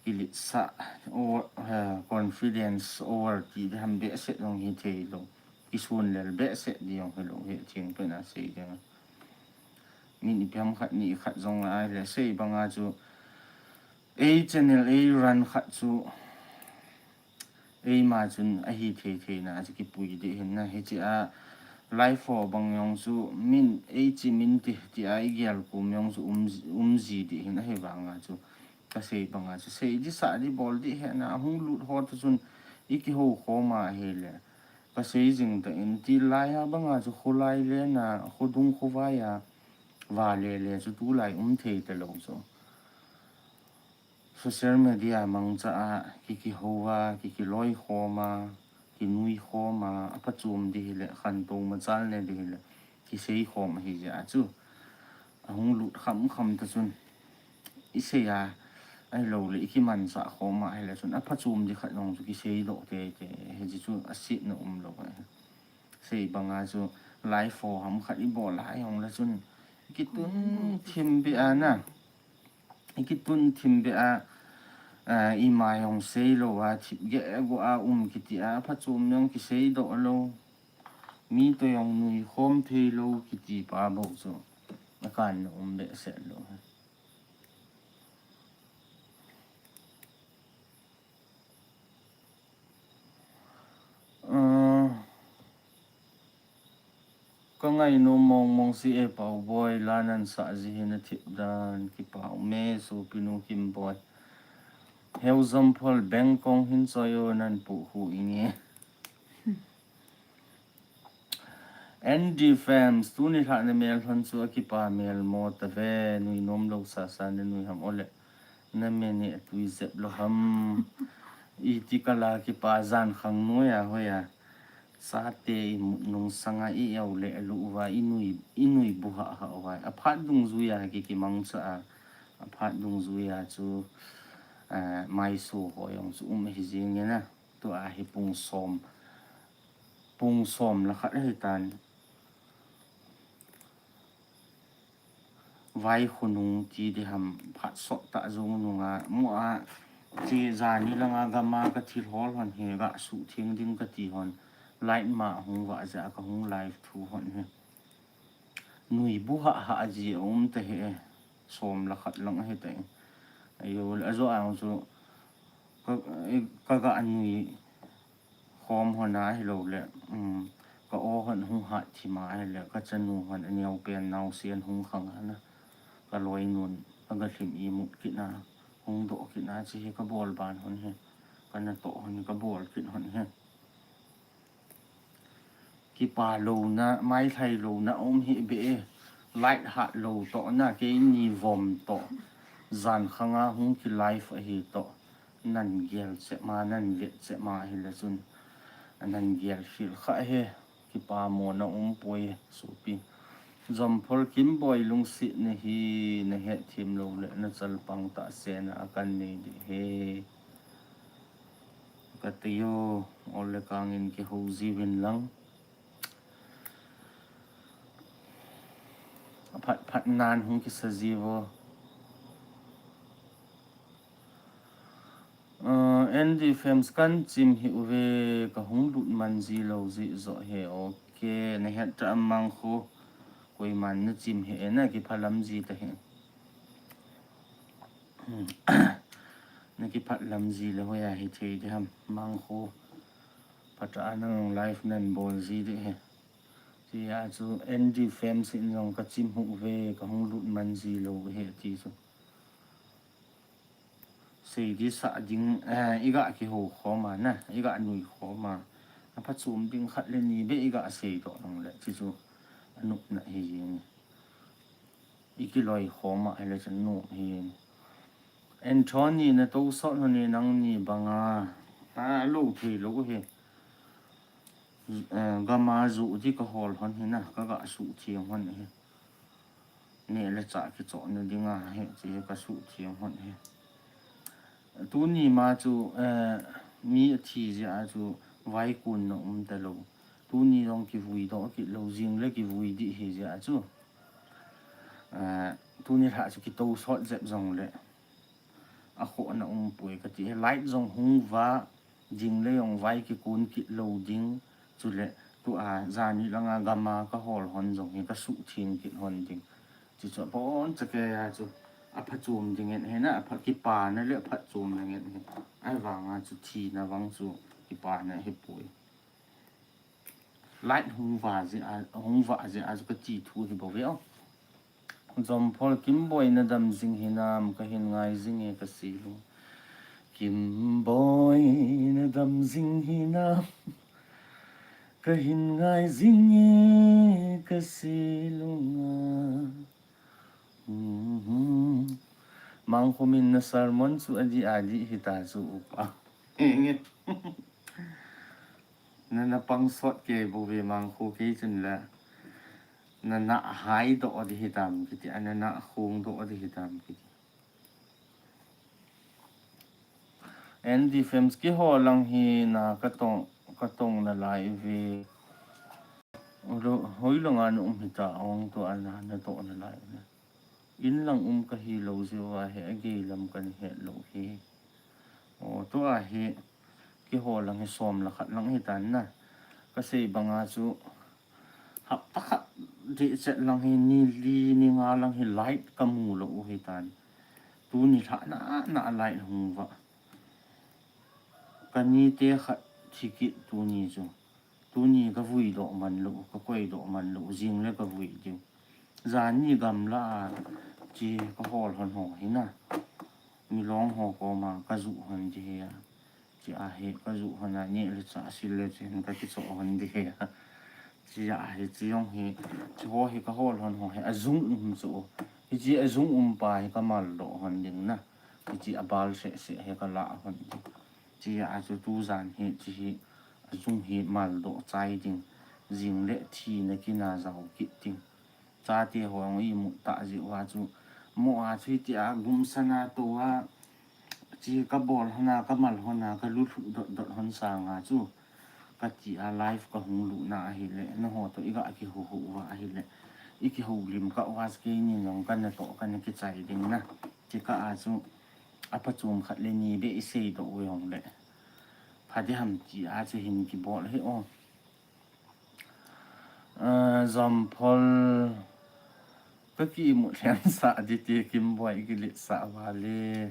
kilitsa over, eh, confidence over ti diham behseh jong hi thei lou. Kisun lel behseh di jong hi lou hi thing pen a sei ding. Min ipi ham khat ni khat jong a le sei banga chu ei channel ei run khat chu Eima chun ahi thei thei na, a chu kipui dih hin na, hichi a life ho bang jong chu min, eichi min ti, ti a i gel kum jong chu um, um ji dih hin ahi vanga chu, ka sei banga chu, sei dih sah dih bol dih he na, a hung lut ho tu chun i kiho khom a ahi le. Ka sei jing ta in ti lai a banga chu kholai le na, khodung khovai a, va le le chu tulai um thei ta lou chu. Social media mangcha a, ki, kiho a, ki, kiloi khom a, kinui khom a, a phachom dih hile, khantou machal ne dih hile, kisei khom ahi jeh a chu. A hung lut kham kham ta chun, i sei a, ahilou le, i kimansah khom a, ahile chun, a phachom dih khat jong chu kisei doh tei tei, hichi chu a sitna um lou a. Sei banga chu, life ho ham khat i bol a, ahung le chun, kitun thim beh a na. I kitun thim beh a, a, ima jong sei lou a, thip geh go a um kiti a, phachom jong kisei doh lou. Mi to jong nui khom thei lou kiti pa bou chu. A kan na um behseh lou. A, Ka ngainom mong mong si e Pau Boi, la nan sah ji hi na thip dan, kipa um e sopi nu Kim Boi. Heu Jomphol beng kong hin choi o nan pu hu inge. Andy Fams, tuni lha na mel hon chu a kipa mel mo ta ve, nui nom lo sa sa na nui ham ole. Na me ne tui zep lo ham. I ti ka la kipa jan khang noi a hoi a. Sa te i mut nung sanga i eu le lu va i nui, i nui bu ha ha va. A phat dung zui a ki ki mang cha a. A phat dung zui a chu, eh, mai su ho yong chu um hi jing na. Tu a hi pung som. Pung som la khat hi tan. Vai khunung ti di ham phat sot ta zung nunga. Mu a ti zani langa gama ka thil hol hon he ga su thing ding ka ti hon. Light ma hung va ja ka hung live thu hon he. Nui bu ha ha ji um ta he. Som la khat lang he ta. Ayo, a zo ang chu ka, ka ga nui khom hon a hi lo le, um, ka o hon hung hat thim a hi le, ka chanu hon a neo pen nau sian hung khang a na. Ka loi nun, a ga thim i mut kit na, hung do kit na, chi hi ka bol ban hon hi. Ka na to hon ka bol kit hon hi. Kipa lo na, mai thai lo na, um hi be e. Light hat lo to na, ke ni vom to. Jan khanga hung ki live a hi to. Nan gel che ma, nan vet che ma hi le chun. Nan gel fil kha he. Kipa mo na um poi sopi. Jomphol Kim Boi lungsi na hi na het thim lo le na chal pang ta se na a kan nei di he. Ka te yo, ole kang in ki ho ji vin lang. Phat phat nan hung ki sa ji vo. Uh, Andy Fams kan chim hi uve ka hung lut man ji lo ji zo he. Ok, na het ta mang khu. Koi man na chim he na ki phalam ji ta he. Na ki phalam ji le hoya hi thei de ham mang khu. Phat a nang live nan bol ji de he. Ti a chu Andy Fams in jong ka chim hu ve, ka hung lut man ji lo he ti chu. Sei di sa ding, eh, i ga ki ho khom a na, i ga nui khom a. A pha chum ding khat le ni be i ga sei to nang le, ti chu a nup na hi jing. I ki loi khom a, le chan nup hi. Anthony na to sot hon ni nang ni banga. A lo thei lo he. Eh, gama zu di ka hol hon hi na, ka ga su thiang hon hi. Ne le cha ki cho na dinga he, chi he ka su thiang hon hi. Tuni ma chu, eh, mi a thi ji a chu vai kun na um ta lo. Tuni jong ki vui do ki lo jing le ki vui di hi ji a chu. Eh, tuni lha chu ki to sot jep jong le. A kho na um poi ka ti he light jong hung va ding le jong vai ki kun kit lo ding chu le tu a jani langa gama ka hol hon jong hi ka su thing kit hon ding. Chu chu bon cha ke a chu a pha chum ding en he na a pha kipa na le a pha chum na ngen he. Ai vanga chu thi na vang chu kipa na hi poi. Light hung va ji a, hung va ji a chu ka ti thu hi bo ve o. Jomphol Kim Boi na dam jing hinam ka hin ngai jing e ka si lu. Kim Boi na dam jing hinam ka hin ngai jing e ka si lu nga. Mhm. Mang khu min na sermon chu a di a di hi ta chu upa. Enge. Na na pang sot ke bu ve mang khu ke chun la. Na na hai do di hi tam kiti, a na na khung do di hi tam kiti. Andy Fams ki ho lang hi na ka tong, ka tong na lai ve. Lo, hoi lo nga na um hi ta ong to a na, na to na lai ve. In lang um ka hi lo ji va he a gei lam kan he lo hi. O to a hi ki ho lang hi som la khat lang hi tan na. Ka sei banga chu hapta khat di chet lang hi ni li ni nga lang hi light ka mu lo u hi tan. Tuni lha na na light hung va. Ka ni te khat thi kit tuni chu. Tuni ka vui doh man lou, ka koi doh man lou, jing le ka vui ding. Jan ni gamla a chi ka hol hon ho hi na. Milong ho koma ka ju hon ding hi a. Chi a hi ka ju hon a ni le cha sil le chen ka kicho hon ding hi a. Chi a hi chi jong hi, chi ho hi ka hol hon ho hi a jung um chu. Hi chi a jung um pa hi ka mal doh hon ding na. Hi chi a bal se se hi ka la hon ding. Chi a chu tu jan hi chi hi a jung hi mal doh chai ding. Jing le thi na kina jau kit ding. Chate ho ang i mu ta ji wa chu. Mo a chu ti a gum sana to a. Chi ka bol hon a, ka mal hon a, ka lu lu dot dot hon sang a chu. Ka ti a live ka hung lu na a hi le. Na ho to i ga ki hu hu wa a hi le. I ki hu lim ka wa ke ni nong ka na to ka na ki chai ding na. Chi ka a chu. A pa chum khat le ni be i sei doh u jong le. Pha ding ham ti a chu hin ki bol hi o. A, Jomphol ka ki mu thlen sa di ti Kimboi ki le sa va le.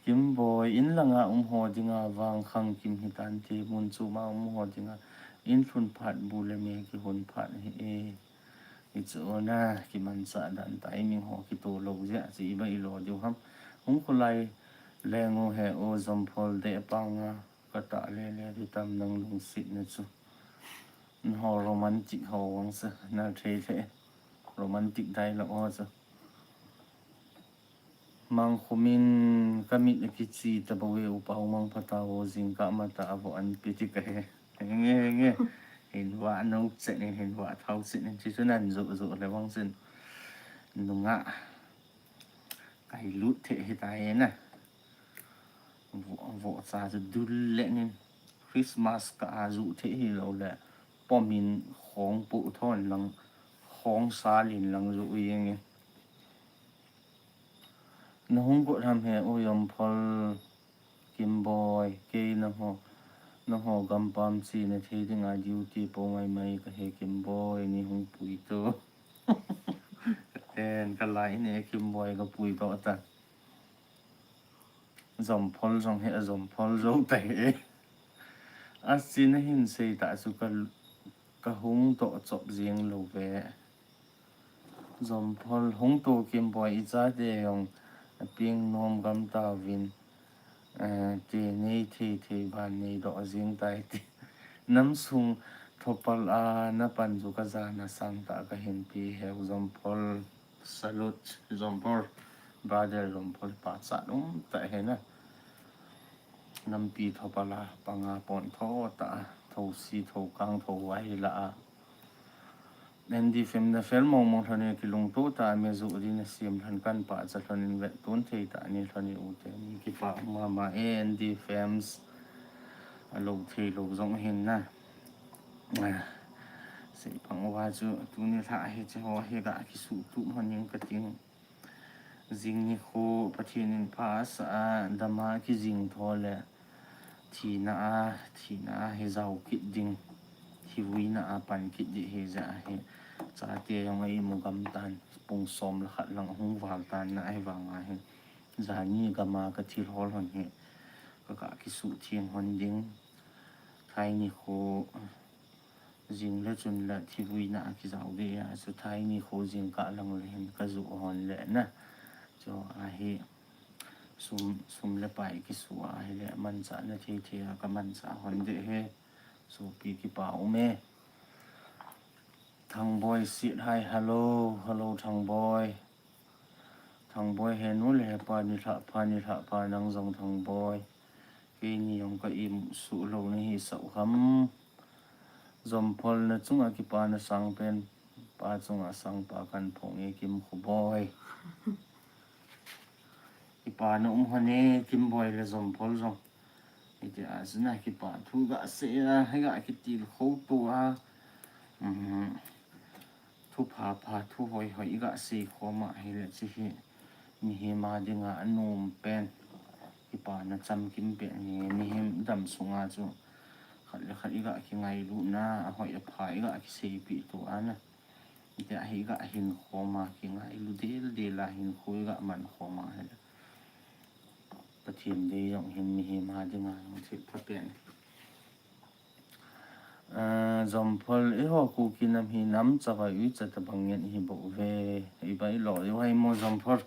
Kimboi in langa um ho dinga vang khang kim hi tan ti mun chu ma um ho dinga in thun phat bu le me ki hun phat hi e. I chu na ki man sa dan tai ming ho ki to lo ja chi ba i lo diu ham. Hung khulai le ngo he o Jomphol de panga. Ka ta le le di tam nang lungsit na chu. Nho romantic ho wang sa na thei le. Romantic dialogue ho sa. Mang khumin ka mit a kichi ta bo we upa mang phata ho jing ka ma ta vo an pi ti ka he. Nge nge. Hin wa no chet ni hin wa thau chet ni chi chu nan zu zu le wang sin. Nunga. Kai lut the hi ta he na. Vo cha chu dul le nin Christmas ka a ju the hi lo le pomin khong pu thon lang khong sa lin lang ju u yeng e. Na hung ko tham he u Jomphol Kimboi kei na ho na ho gampam chi na thei dinga duty po mai mai ka he Kimboi ni hung pui to. Ten ka lai ne Kimboi ka pui to ta. Jomphol jong he a Jomphol jo ta he. A chi na hin sei ta chu ka ka hung to chop jing lo ve. Jomphol hung to Kimboi i cha te jong a ping nom gam ta vin. Eh, ti nei thei thei ban nei do jing tai ti. Nam sung thopal a na pan ju ka ja na sang ta ka hin pi he Jomphol. Salute, Jomphol, brother Jomphol, pa cha um ta he na. Nampi thopal a panga pon tho ta, tho si, tho kang, tho wai la a. N D F M na fel mong mong thon e kilung to ta me ju di na sim thon kan pa cha thon in vet tun thei ta ni thon i u te ni ki pa ma ma e N D F Ms a lo thei lo jong hin na. Sei pang uva chu tuni lha hi che ho hi ga kisu tu hon ning ka ting. Jing ni khu Pathen in pha sa a dama kijing tho le thina a, thina a hi jau kit ding, hi vuina a pan kit ding hi ja hi. Chate jong a i mu gam tan, pung som le khat lang hung val tan na a hi vang a hi. Jani gama ka thil hol hon hi, ka ka kisu thiang hon ding. Thai ni khu jing le chun le thi vuina a kijau ve a, chu thai ni khu jing ka lang le hin ka ju hon le na. Chu a hi sum, sum le pai kisu a hi le mancha na thei thei a ka mancha hon de he. Supi kipa um e. Thangboi sit hai, hello, hello Thangboi. Thangboi he nu le he pa ni lha pha, ni lha pha nang jong Thangboi. Kei ni jong ka im su lo ni hi sau ham. Jomphol na chunga kipa na sang pen, pa chunga sang pa kan phong e Kim Khuboi. Kipa na um hon e Kimboi le Jomphol jong. Iti a chu na kipa thu ga se a, he ga kitil kho to a. Um, thu pha pha, thu hoi hoi i ga sei khom a hi le chi hi. Mihem a dinga a nom pen. Kipa na chamkim pen hi mihem dam sunga chu. Khat le khat i ga kingailu na, a hoi a pha i ga kiseipi to a na. Iti a hi ga hin khom a kingailu del del a hin khu i ga man khom a hi le. Pathen dei jong hin mihem a dinga jong thil pha pen. Ah, Jomphol, eiho Kuki nam hi nam chavai uicha tabang ngen hi bou ve. Ibai lo, ibai mo Jomphol.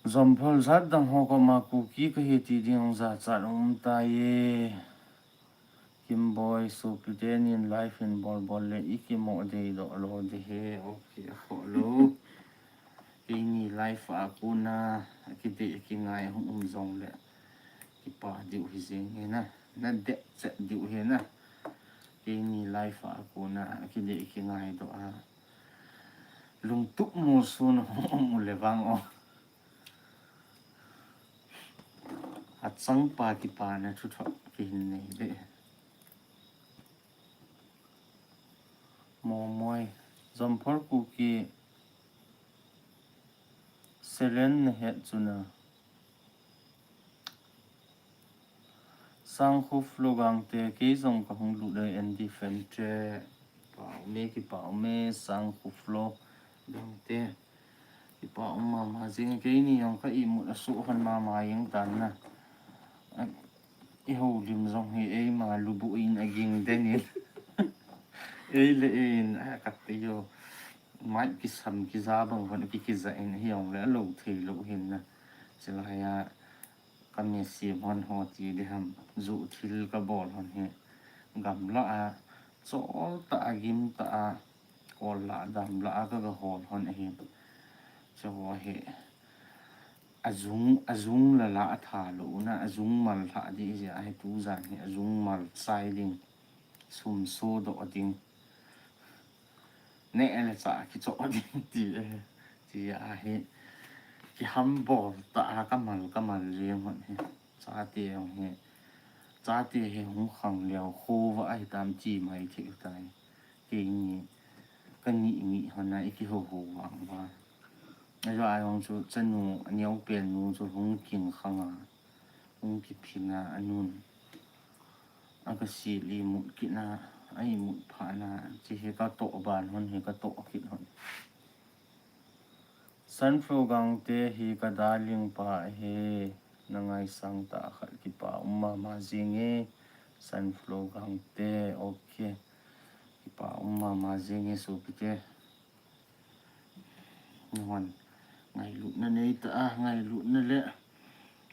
Jomphol jat dang ho koma Kuki kahi ti ding jachat um tai e. Kimboi, sopite nin live in bol bol le i kimo dei doh lo ding ahi, okay, akhoh lou. Keini live a kona, akidei akingai hung um jongle, kipa diu hi jeng e na, na det chet diu hi na. Keini live a kona, akidei akingai doh a. Lungtup molso na hung um u le vang o. Achangpa kipana thuthoh kihin nei de. Momoi, Jomphol Kuki, Selen na het chu na. Sangkhoflo Gangte, kei jong kahung lut e, Andy Fentre. Kipa um e, kipa um e, Sangkhoflo Gangte. Kipa um mama jing, keini jong ka imut asoh hon mama jeng tan na. A, i houlim jong hi eima lubu in aging den in. Ei le ei in, a, kati jo. Mai kisam kija bang hon ki kija in hi jong le alo thei lou hin na. Chilai a, ka message hon ho ti ding ham, ju thil ka bol hon hi. Gamla a, chol ta a, gim ta a, kol la a, dam la a, ka ga hol hon ahi. Chu ho hi, ajung, ajung la la a tha lou na, ajung mal lha ding jeh a hi tu jan hi, ajung mal chai ding, sum so doh ding. Neh le chah kichoh ding ti, ti ahi. Kihambol ta a, ka mal, ka mal jeng hon hi. Chate jong hi. Chate hi hung khang leo khovah ahi tam ti mai thei u tai. Keini, ka ngih ngih hon a, i kihou hou vang vang. Ajeh a jong chu chanu, aneo pen nu chu hung kin khang a, hung kiphin a, anun. A ka sil imut kit na, a imut phat na, chi hi ka toh ban hon hi ka toh kit hon. Sunflower Gangte hi ka darling pa ahi, na ngaisang tah khat, kipa um mama jing e, Sunflower Gangte, okay. Kipa um mama jing e sopite. Nahon ngailutna nei ta a, ngailutna le,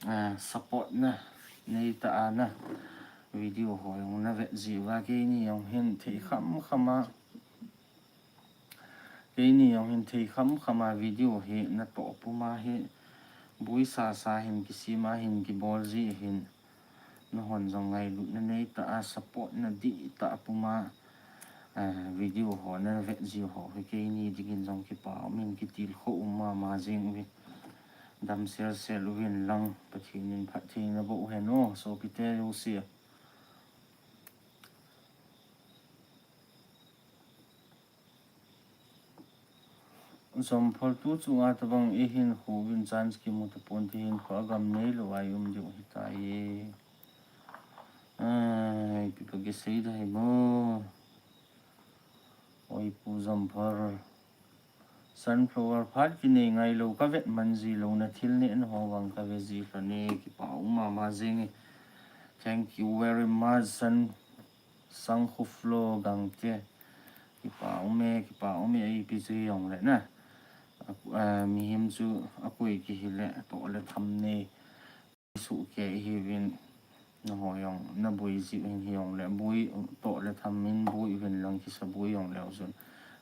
ah, support na nei ta a na. Video ho jong na vet jiu va, keini jong hin thei kham kham a. Keini jong hin thei kham kham a video hi na toh pum a hi. Bui sa sa hin kisem a hin kibol ji hin. Nahon jong ngailutna nei ta a, support na dih ta pum a, ah, video ho na vet jiu ho hi keini dingin jong kipa um in, kitilkhou um mama jing uvin. Dam sel sel uvin lang, Pathen in phattheina boh u hen o, sopite jouse. Jomphol tu chunga tabang i hinkho uvin chance kimu tapon, ti hinkho a gam neilou a i um diu ahitai. Ai, ipi ka kisei ding ham. Oi pu Jomphol. Sunflower phat kinei ngailou, ka vet man ji lou, na thil neh na ho vang ka ve ji lhon e, kipa um mama jing e. Thank you very much, Sun, Sangkhoflo Gangte. Kipa um e, kipa um e, ipi chu hijong le na. A, a, mihem chu akoi kihi le, toh le tham nei. Suh kei hiuvin, na ho jong, na boi jiu hin hijong le, boi, toh le tham in boi uvin lang, kisa boi jong leu chun.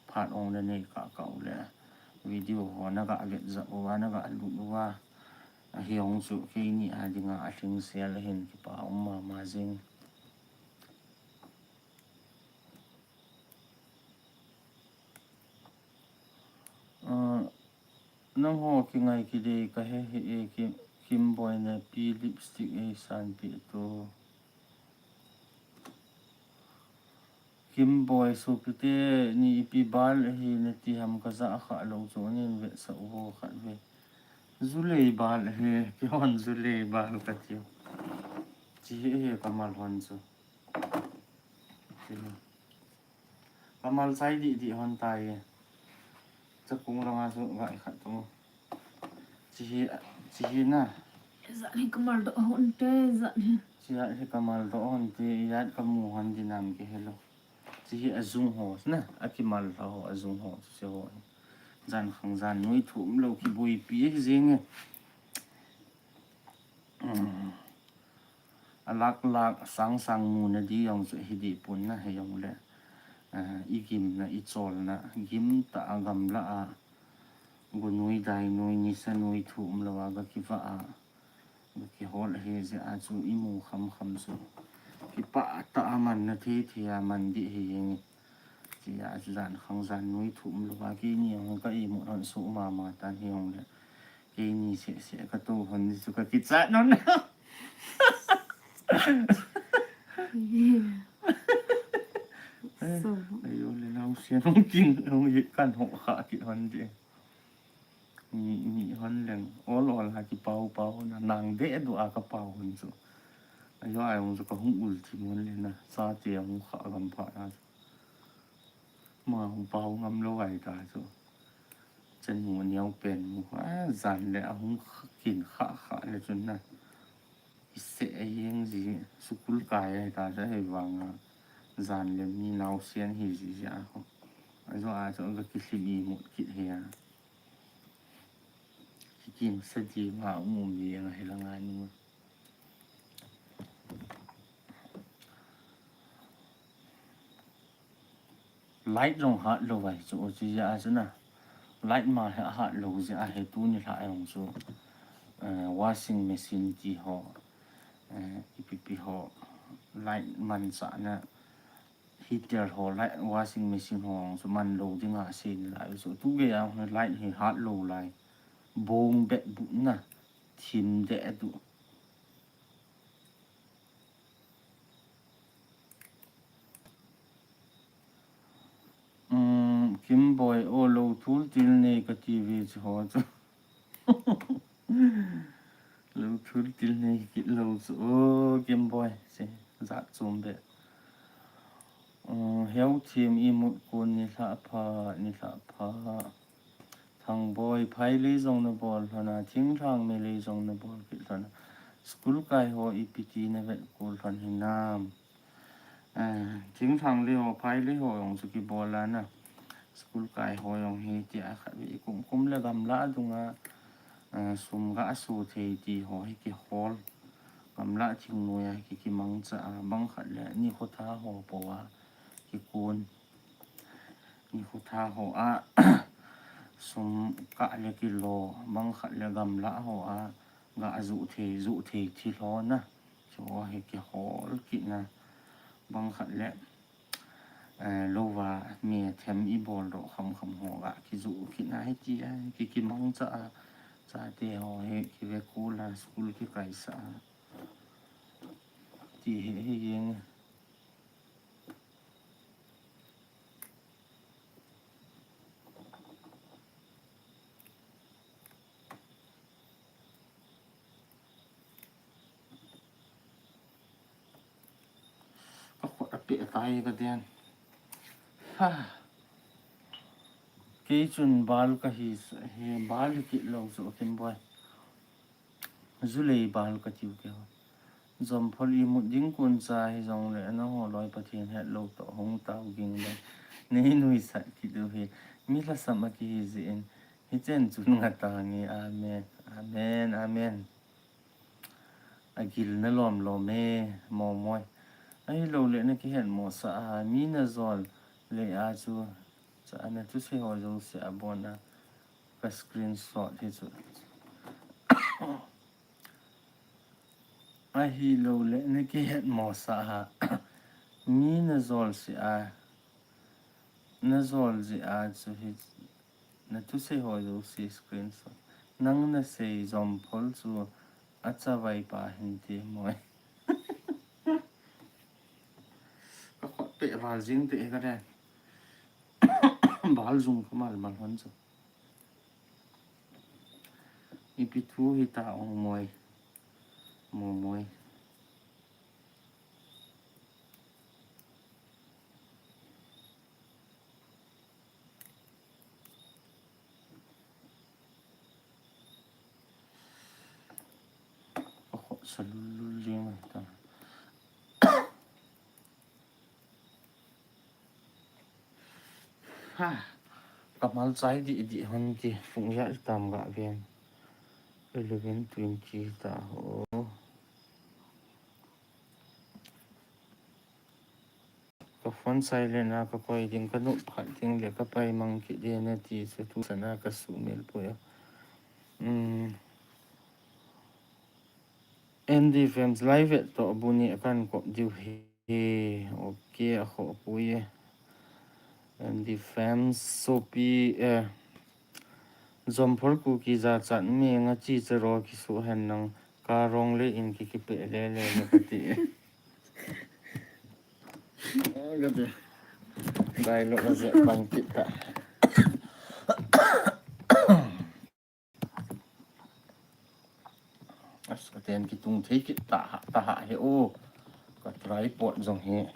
Phat ong le nei kah kah u le. Video ho na ga vet jap uva, na ga lut uva. Ahi jong chu keini a dinga alhing sel ahin, kipa um mama jing. Ah, nangho kingai kidei ka he hi e, Kim, Kimboi, na pi lipstick ei sanpeh tu. Kimboi, sopite ni ipi bal ahi nati ham, ka ja kha lou chu nin vetsah uvo khat ve. July bal ahi, kihon July bal kati u. Chi hi ahi ka mal hon chu. Chi hi. Ka mal chai dih dih hon tai. Chakung langa chu ga i khat tu. Chi hi, chi hi na. Zat hi kamal doh hon te, zat hi. Zat hi kamal doh hon te, zat kamu hon dinam ke helo. Chi hi ajung ho, na, akimal ho, ajung ho, se ho. Jan khang jan nui thum lo kiboipi jing e. Alak lak sang sang muna di jong chu hi di pon na hi jong le. Ah, i gimna, i cholna, gim ta a gamla a. Gunui dainui nisa nui thum lo a ga kiva a. Ga kihol hi jeh a chu i mu kham kham chu. Kipah ta a man na thei thei a man di hi jing. Chi a chu jan khang jan nui thum lo a keini jong ka i mu hon su mama tan hi jong le. Keini se se ka to hon ni chu ka kichat non. So. Ayo le nau se nong king nong ye kan ho kha ki hon di. Ni, ni hon leng, ol ol ha kipau pau na, nang de du a ka pau hon chu. Ayo ai hon chu ka hung ul thim hon le na, sa te hung kha gam pha na chu. Ma hung pau ngam lo ai ta chu. Chen mu niau pen mu, a, jan le a hung kha, kin kha kha le chun na. I se a jeng ji, sukul kai a ta sa he vang a, jan le mi nau sian hi ji ji a ho. A jo a jo ga ki hlim i mut kit he a. Ki kin sa di nga um um di nga he la nga nu. Light jong hat lo vai chu, chu ja chu na. Light ma he hat lo ja he tu ni hla jong chu. Eh, washing machine ti ho. Eh, ipi pi ho. Light man sa na. Heater ho, light, washing machine ho jong chu man lo ding a se ni lai chu. Tu ge a light hi hat lo lai. Bong bet bu na. Thim de du. Um, Kimboi, o lo thul til nei ka ti ve chu ho chu. Lo thul til nei kit lo chu. O, Kimboi, se, zat chom be. Um, heu thim i mut kun ni hla pha, ni hla pha. Thangboi, phai lei jong na bol lhon a, thinglhang me lei jong na bol kit lhon a. School kai ho ipi ti na vet kul lhon hinam. Eh, thinglhang lei ho, phai lei ho jong chu kibol a na. School kai ho jong hi ti a khat ve kum kum le gamla dunga, eh, sum ga su thei ti ho hi kihol. Gamla thingnoi a hi ki kimangcha a, bang khat le nikho tha ho po a kikun. Nikho tha ho a, sum kah le kilo, bang khat le gamla ho a, ga a ju thei, ju thei thil ho na. Chu ho hi kihol kit na, bang khat le, eh, lo va me them i bol doh kham kham ho ga ki ju kit na hi ti a, ki kimangcha a, chate ho hi ki ve kul a, school ki kai sa a. Ti hi, hi jeng. Ka khut a peh tai ka den. Ha. Kei chun bal ka hi, hi bal hi kit lo chu Kimboi. Julei bal ka tiu kei ho. Jomphol i mut ding kun cha hi jong le, na ho loi Pathen het lo toh hung tau ging le. Nei nuisat kit u hi. Mi lhasam a ki hi jeh in. Hi chen chun nga ta nge. Amen. Amen. Amen. A gil na lom lom e. Mo moi. Ahi lo le na ki het mo sa a. Mi na jol le a chu. Cha na thusei ho jouse a bon a. Ka screenshot hi chu. Ahi lo le, na ki het mo sa a. Mi na jol se a. Na jol je a chu hi. Na thusei ho jouse screenshot. Nang na sei Jomphol chu a chavai pa hin ti moi. Ka khut peh val jing te ka den. Bal jung ka mal mal hon chu. Ipi thu hi ta ong moi. Mo moi. Salulu ling ta. Ha. Kamal chai di di hon ki phung ya tam ga ven. Eleven twenty ta ho. Ka phone silent a ka koi ding, ka nop khat ding le ka pai mang kit ding nati chu tu sana ka sumil poi a. Um, N D Films live et to bu ni kan kop diu hi. Ok, a kho poi e. N D Films sopi, eh, Jomphol Kuki jachat mi nga chi che ro ki su hen nang ka rong le in ki ki pe le le le ka ti. Ka ti. Dai lo ka ze pang ki ta. As ka ten ki tung thei ki ta ha, ta ha he o. Ka tripod jong he.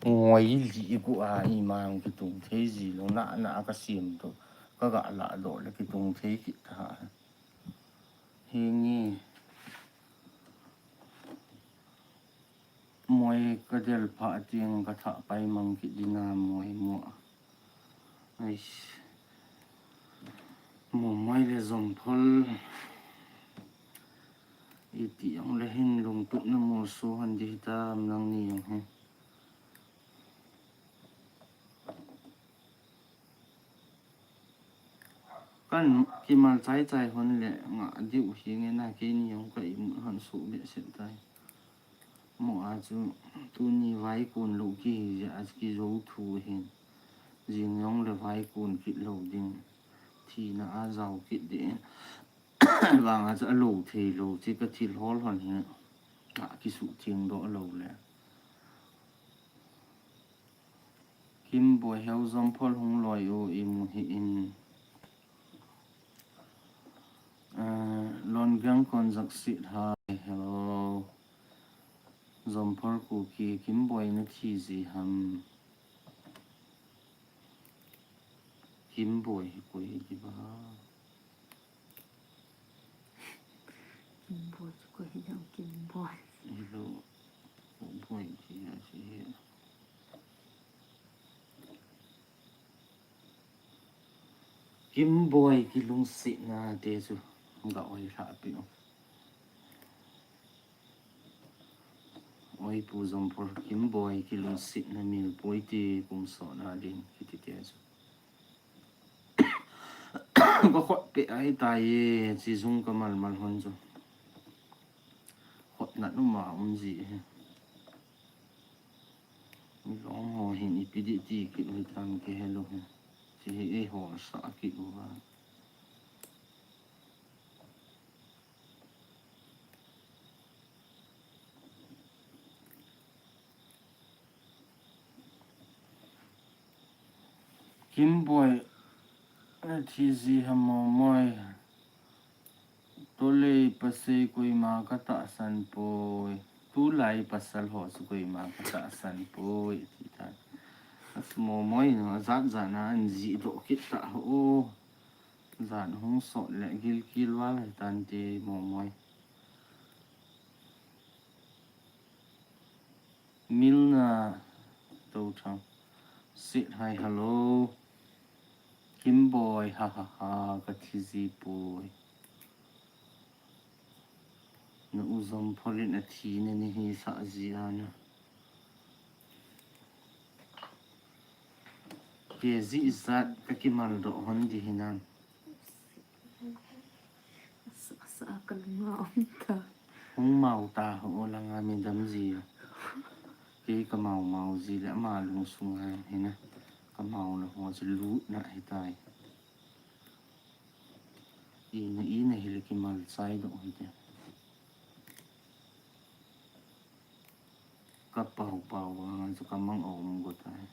Ngoi li i gu a i mang ki tung thei ji lo na na ka sim to. Ka ga la do le ki tung thei ki ta ha. Hi ngi. Moi ka del pha ting ka tha pai mang ki dina moi mo. Ais. Mo moi le Jomphol. I ti ang le hin lung tu na mo so han di ta nang ni ang he. Kan kimal chai chai hon le nga diu hi nge na ke ni yong ka i mun hon su be se tai. Mo a chu tu ni vai kun lo ki hi a ki zo thu hin. Jing yong le vai kun kit lo ding. Thi na a zau kit de. Vang a chu a lo thei lo chi ka thil hol hon hi. A ki su thing do lo le. Kimboi heu Jomphol hung loi u i mu hi in. Uh, Lon Gang Kon Zak Sit hai, hello. Jomphol Kuki Kimboi na thi ji ham. Kimboi hi koi hi ba. Kimboi chu koi hi jong Kimboi. Hello. Boi ki ya si he. Kimboi ki lungsetna te chu ga oi lha pi u. Oi pu Jomphol Kimboi ki lungsetna mil poi ti kum so na din ki ti te chu. Ka khot pe ai tai e, chi jung ka mal mal hon chu. Khot na nu ma um ji he. Mi long ho hin ipi di ti ki ui tam ki he lo he. Chi he e ho sa ki u va. Kimboi, eh, thi ji ham Momoi. Tolei pasal koima ka tahsan poi. Tulai pasal ho chu koima ka tahsan poi. Ti ta. As Momoi no, jat jat na an ji do kit ta ho. Jan hung sot le gilkil val hai tan te Momoi. Milna Tothang. Sit hai, hello. Kimboi, ha ha ha, ka thi ji poi. Na u Jomphol in a thi na ni hi sa ji ana. Ke ji zat ka kimal do hon di hinan. Sa, sa ka lunga um ta. Hung mau ta ho langa mi dam ji. Ke ka mau mau ji le ama lung sunga hina. Ka mau na ho ji lu na hi tai. Ina, ina hi le kimal chai do hi te. Ka pau pau a chu ka mang om go tai.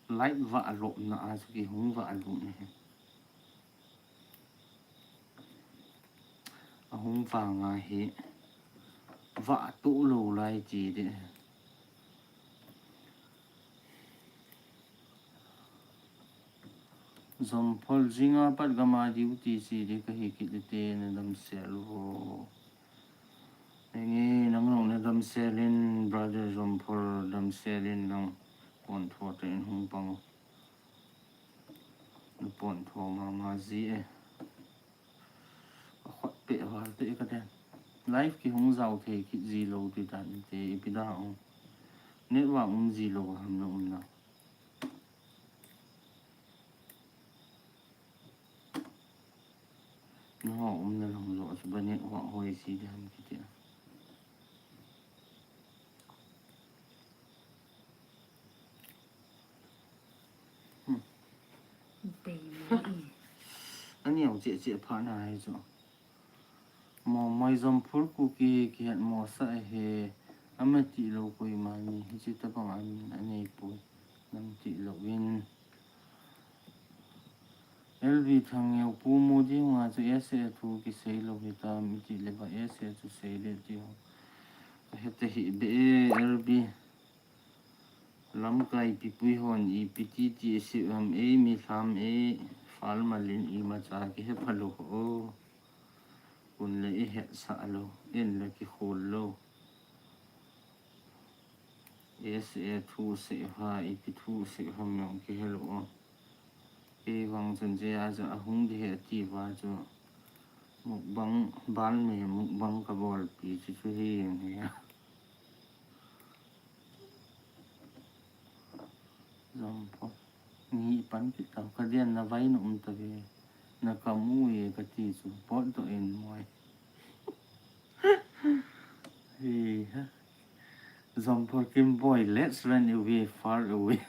Light va lop na a chu ki hung va lu ne. A hung vang a hi va tu lo lai ti de. Zomphol, jinga pat gam a duty che ding kahi kit e te, nadamsel vo. Enge, nang jong nadamsel in, brother Zomphol, damsel in lang. Pontho tah in hung pang. Napontho mama ji e. Akhut peh val teh kaden. Live kihung jao thei kit ji lou ti dan te, ipi da um. Network um ji lou ham na um na. Nangho umna lang jo chu ba network hoi si ding ham kiti a. Hmm. Bei mo i. Ani au che che pha na hai chu. Mo mai Zomphol Kuki kihet mo sa he. Ama ti lou koima ni. Hiche tabang amin anei poi. Nang ti lou in. L V Thangngeo pu mu ding a chu S A thu kisei lou hitam iti le ba S A chu sei le ti ho. Ka hete hi be e L V. Lamkai pipui hon ipi ti ti sei ham e mi lham e fal malin imacha kihe phalou ho. Kun le ihet sah lou, in le kikhol lou. S A thu sei ha, ipi thu sei ham jong kihe lou o. Kei vang chun che a chu ahung ding ahi ati va chu. Mukbang, ban me mukbang kabolpi chu chu hi jeng hi a. Zomphol. Ngi pan kit tau, kaden na vai na um ta ve. Na kamu e kati chu, potdoh in moi. Hi ha. Zomphol Kimboi, let's run away, far away.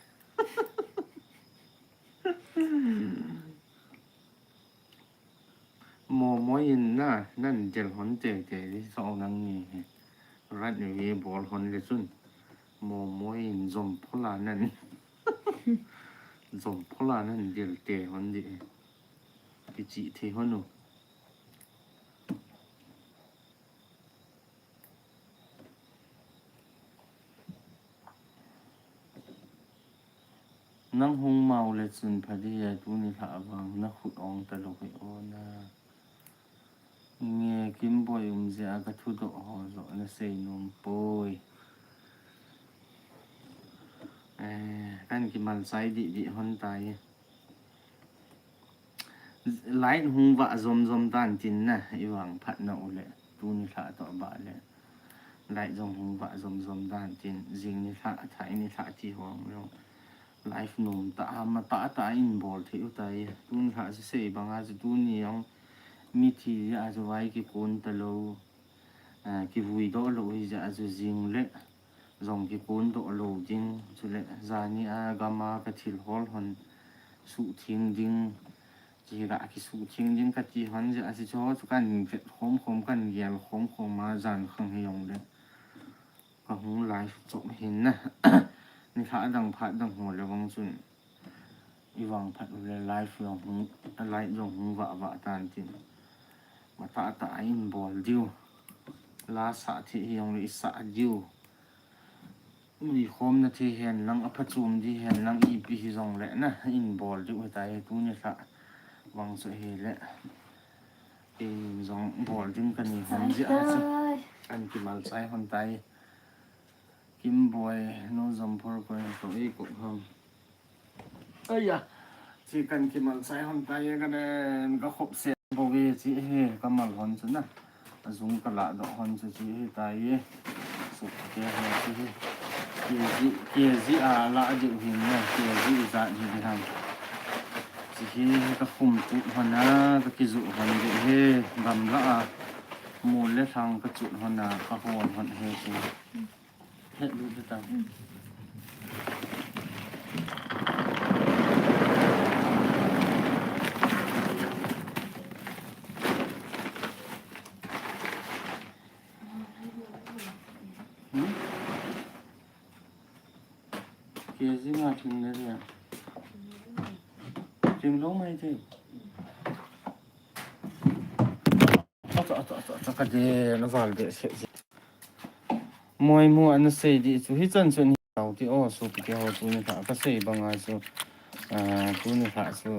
Mo moi in na, nan del hon te te, so nang ni. Run away bol hon le chun. Mo moi in Zomphol a nan. Zomphol a nan del te hon di. Kichi the hon u. Nang hung mau le chun pha di a, tuni lha vang na khut ong ta lou hi o na. Nge Kimboi um jeh a ka thudoh ho joh na sei nom poi. Eh, kan kimal chai dih dih hon tai. Light hung vah jom jom dan tin na, i vang phat na u le, tuni lha toh bah le. Light jong hung vah jom jom dan tin, jing ni lha, thai ni lha ti hong jong. Live nom ta a, ma ta ta in bol thei u tai. Tun lha se sei bang a chu tuni jong mithi a chu vai kikon ta lou. A, kivui doh lou hi jeh a chu jing le jong kikon doh lou ding. Chule jani a gam a ka thil hol hon suhtheng ding. Kila kisuhtheng ding kati hon jeh a chu chu kan vet khom khom kan gel khom khom a jan khang hi jong le. Ka hung live chop hin na. Ni lha dang phat dang ho le vang chun. I vang phat u le live jong hung, live jong hung vah vah tan tin. Ma ta ta in bol diu. La sa thi hi jong le i sa diu. Ui khom na thi hen lang a phachom di hen lang ipi hi jong le na in bol diu hi tai tuni lha. Vang chu hi le. Kei jong bol ding ka ni hon jeh a chu. Kan kimal chai hon tai. Kimboi, nu Zomphol koi to i kop ham. Aya, chi kan kimal chai hon tai ka den ka khop se bo ve chi he ka mal hon chu na. A jung ka la doh hon chu chi he tai. Su ke hon chi he. K G, K G a la diu hin na, K G i jat hi di ham. Chi hi ka khum tu hon a, ka kizu hon di he, gamla a. Mol le thang ka chut hon a, ka hon hon he chi. He lu di ta. Hmm? K G nga thing le dia. Thing lo mai thei. Acha, acha, acha, acha, ka de na val de se. Moi mu an sei di chu hi chan chun hi tau ti o su pi ti ho chu ni ta ka sei bang a chu. A, tu ni ta chu.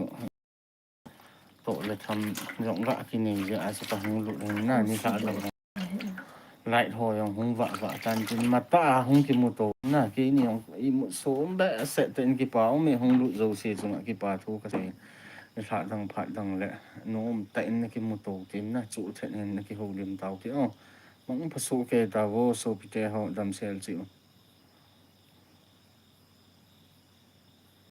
Letham jong ga kinei jeh a chu kahung lut in na, nilhah jong light ho jong hung vah vah tan tin, matah a hung kimuto na, keini jong imut som behseh tah in kipa um e, hung lut jouse chunga kipa thu kasei. Nilhah dang phat dang le nom tah in nakimuto tin na, chuh thet in nakihoulim tau ti o. Mangpha soh kei tauvo, sopite ho damsel cheh u.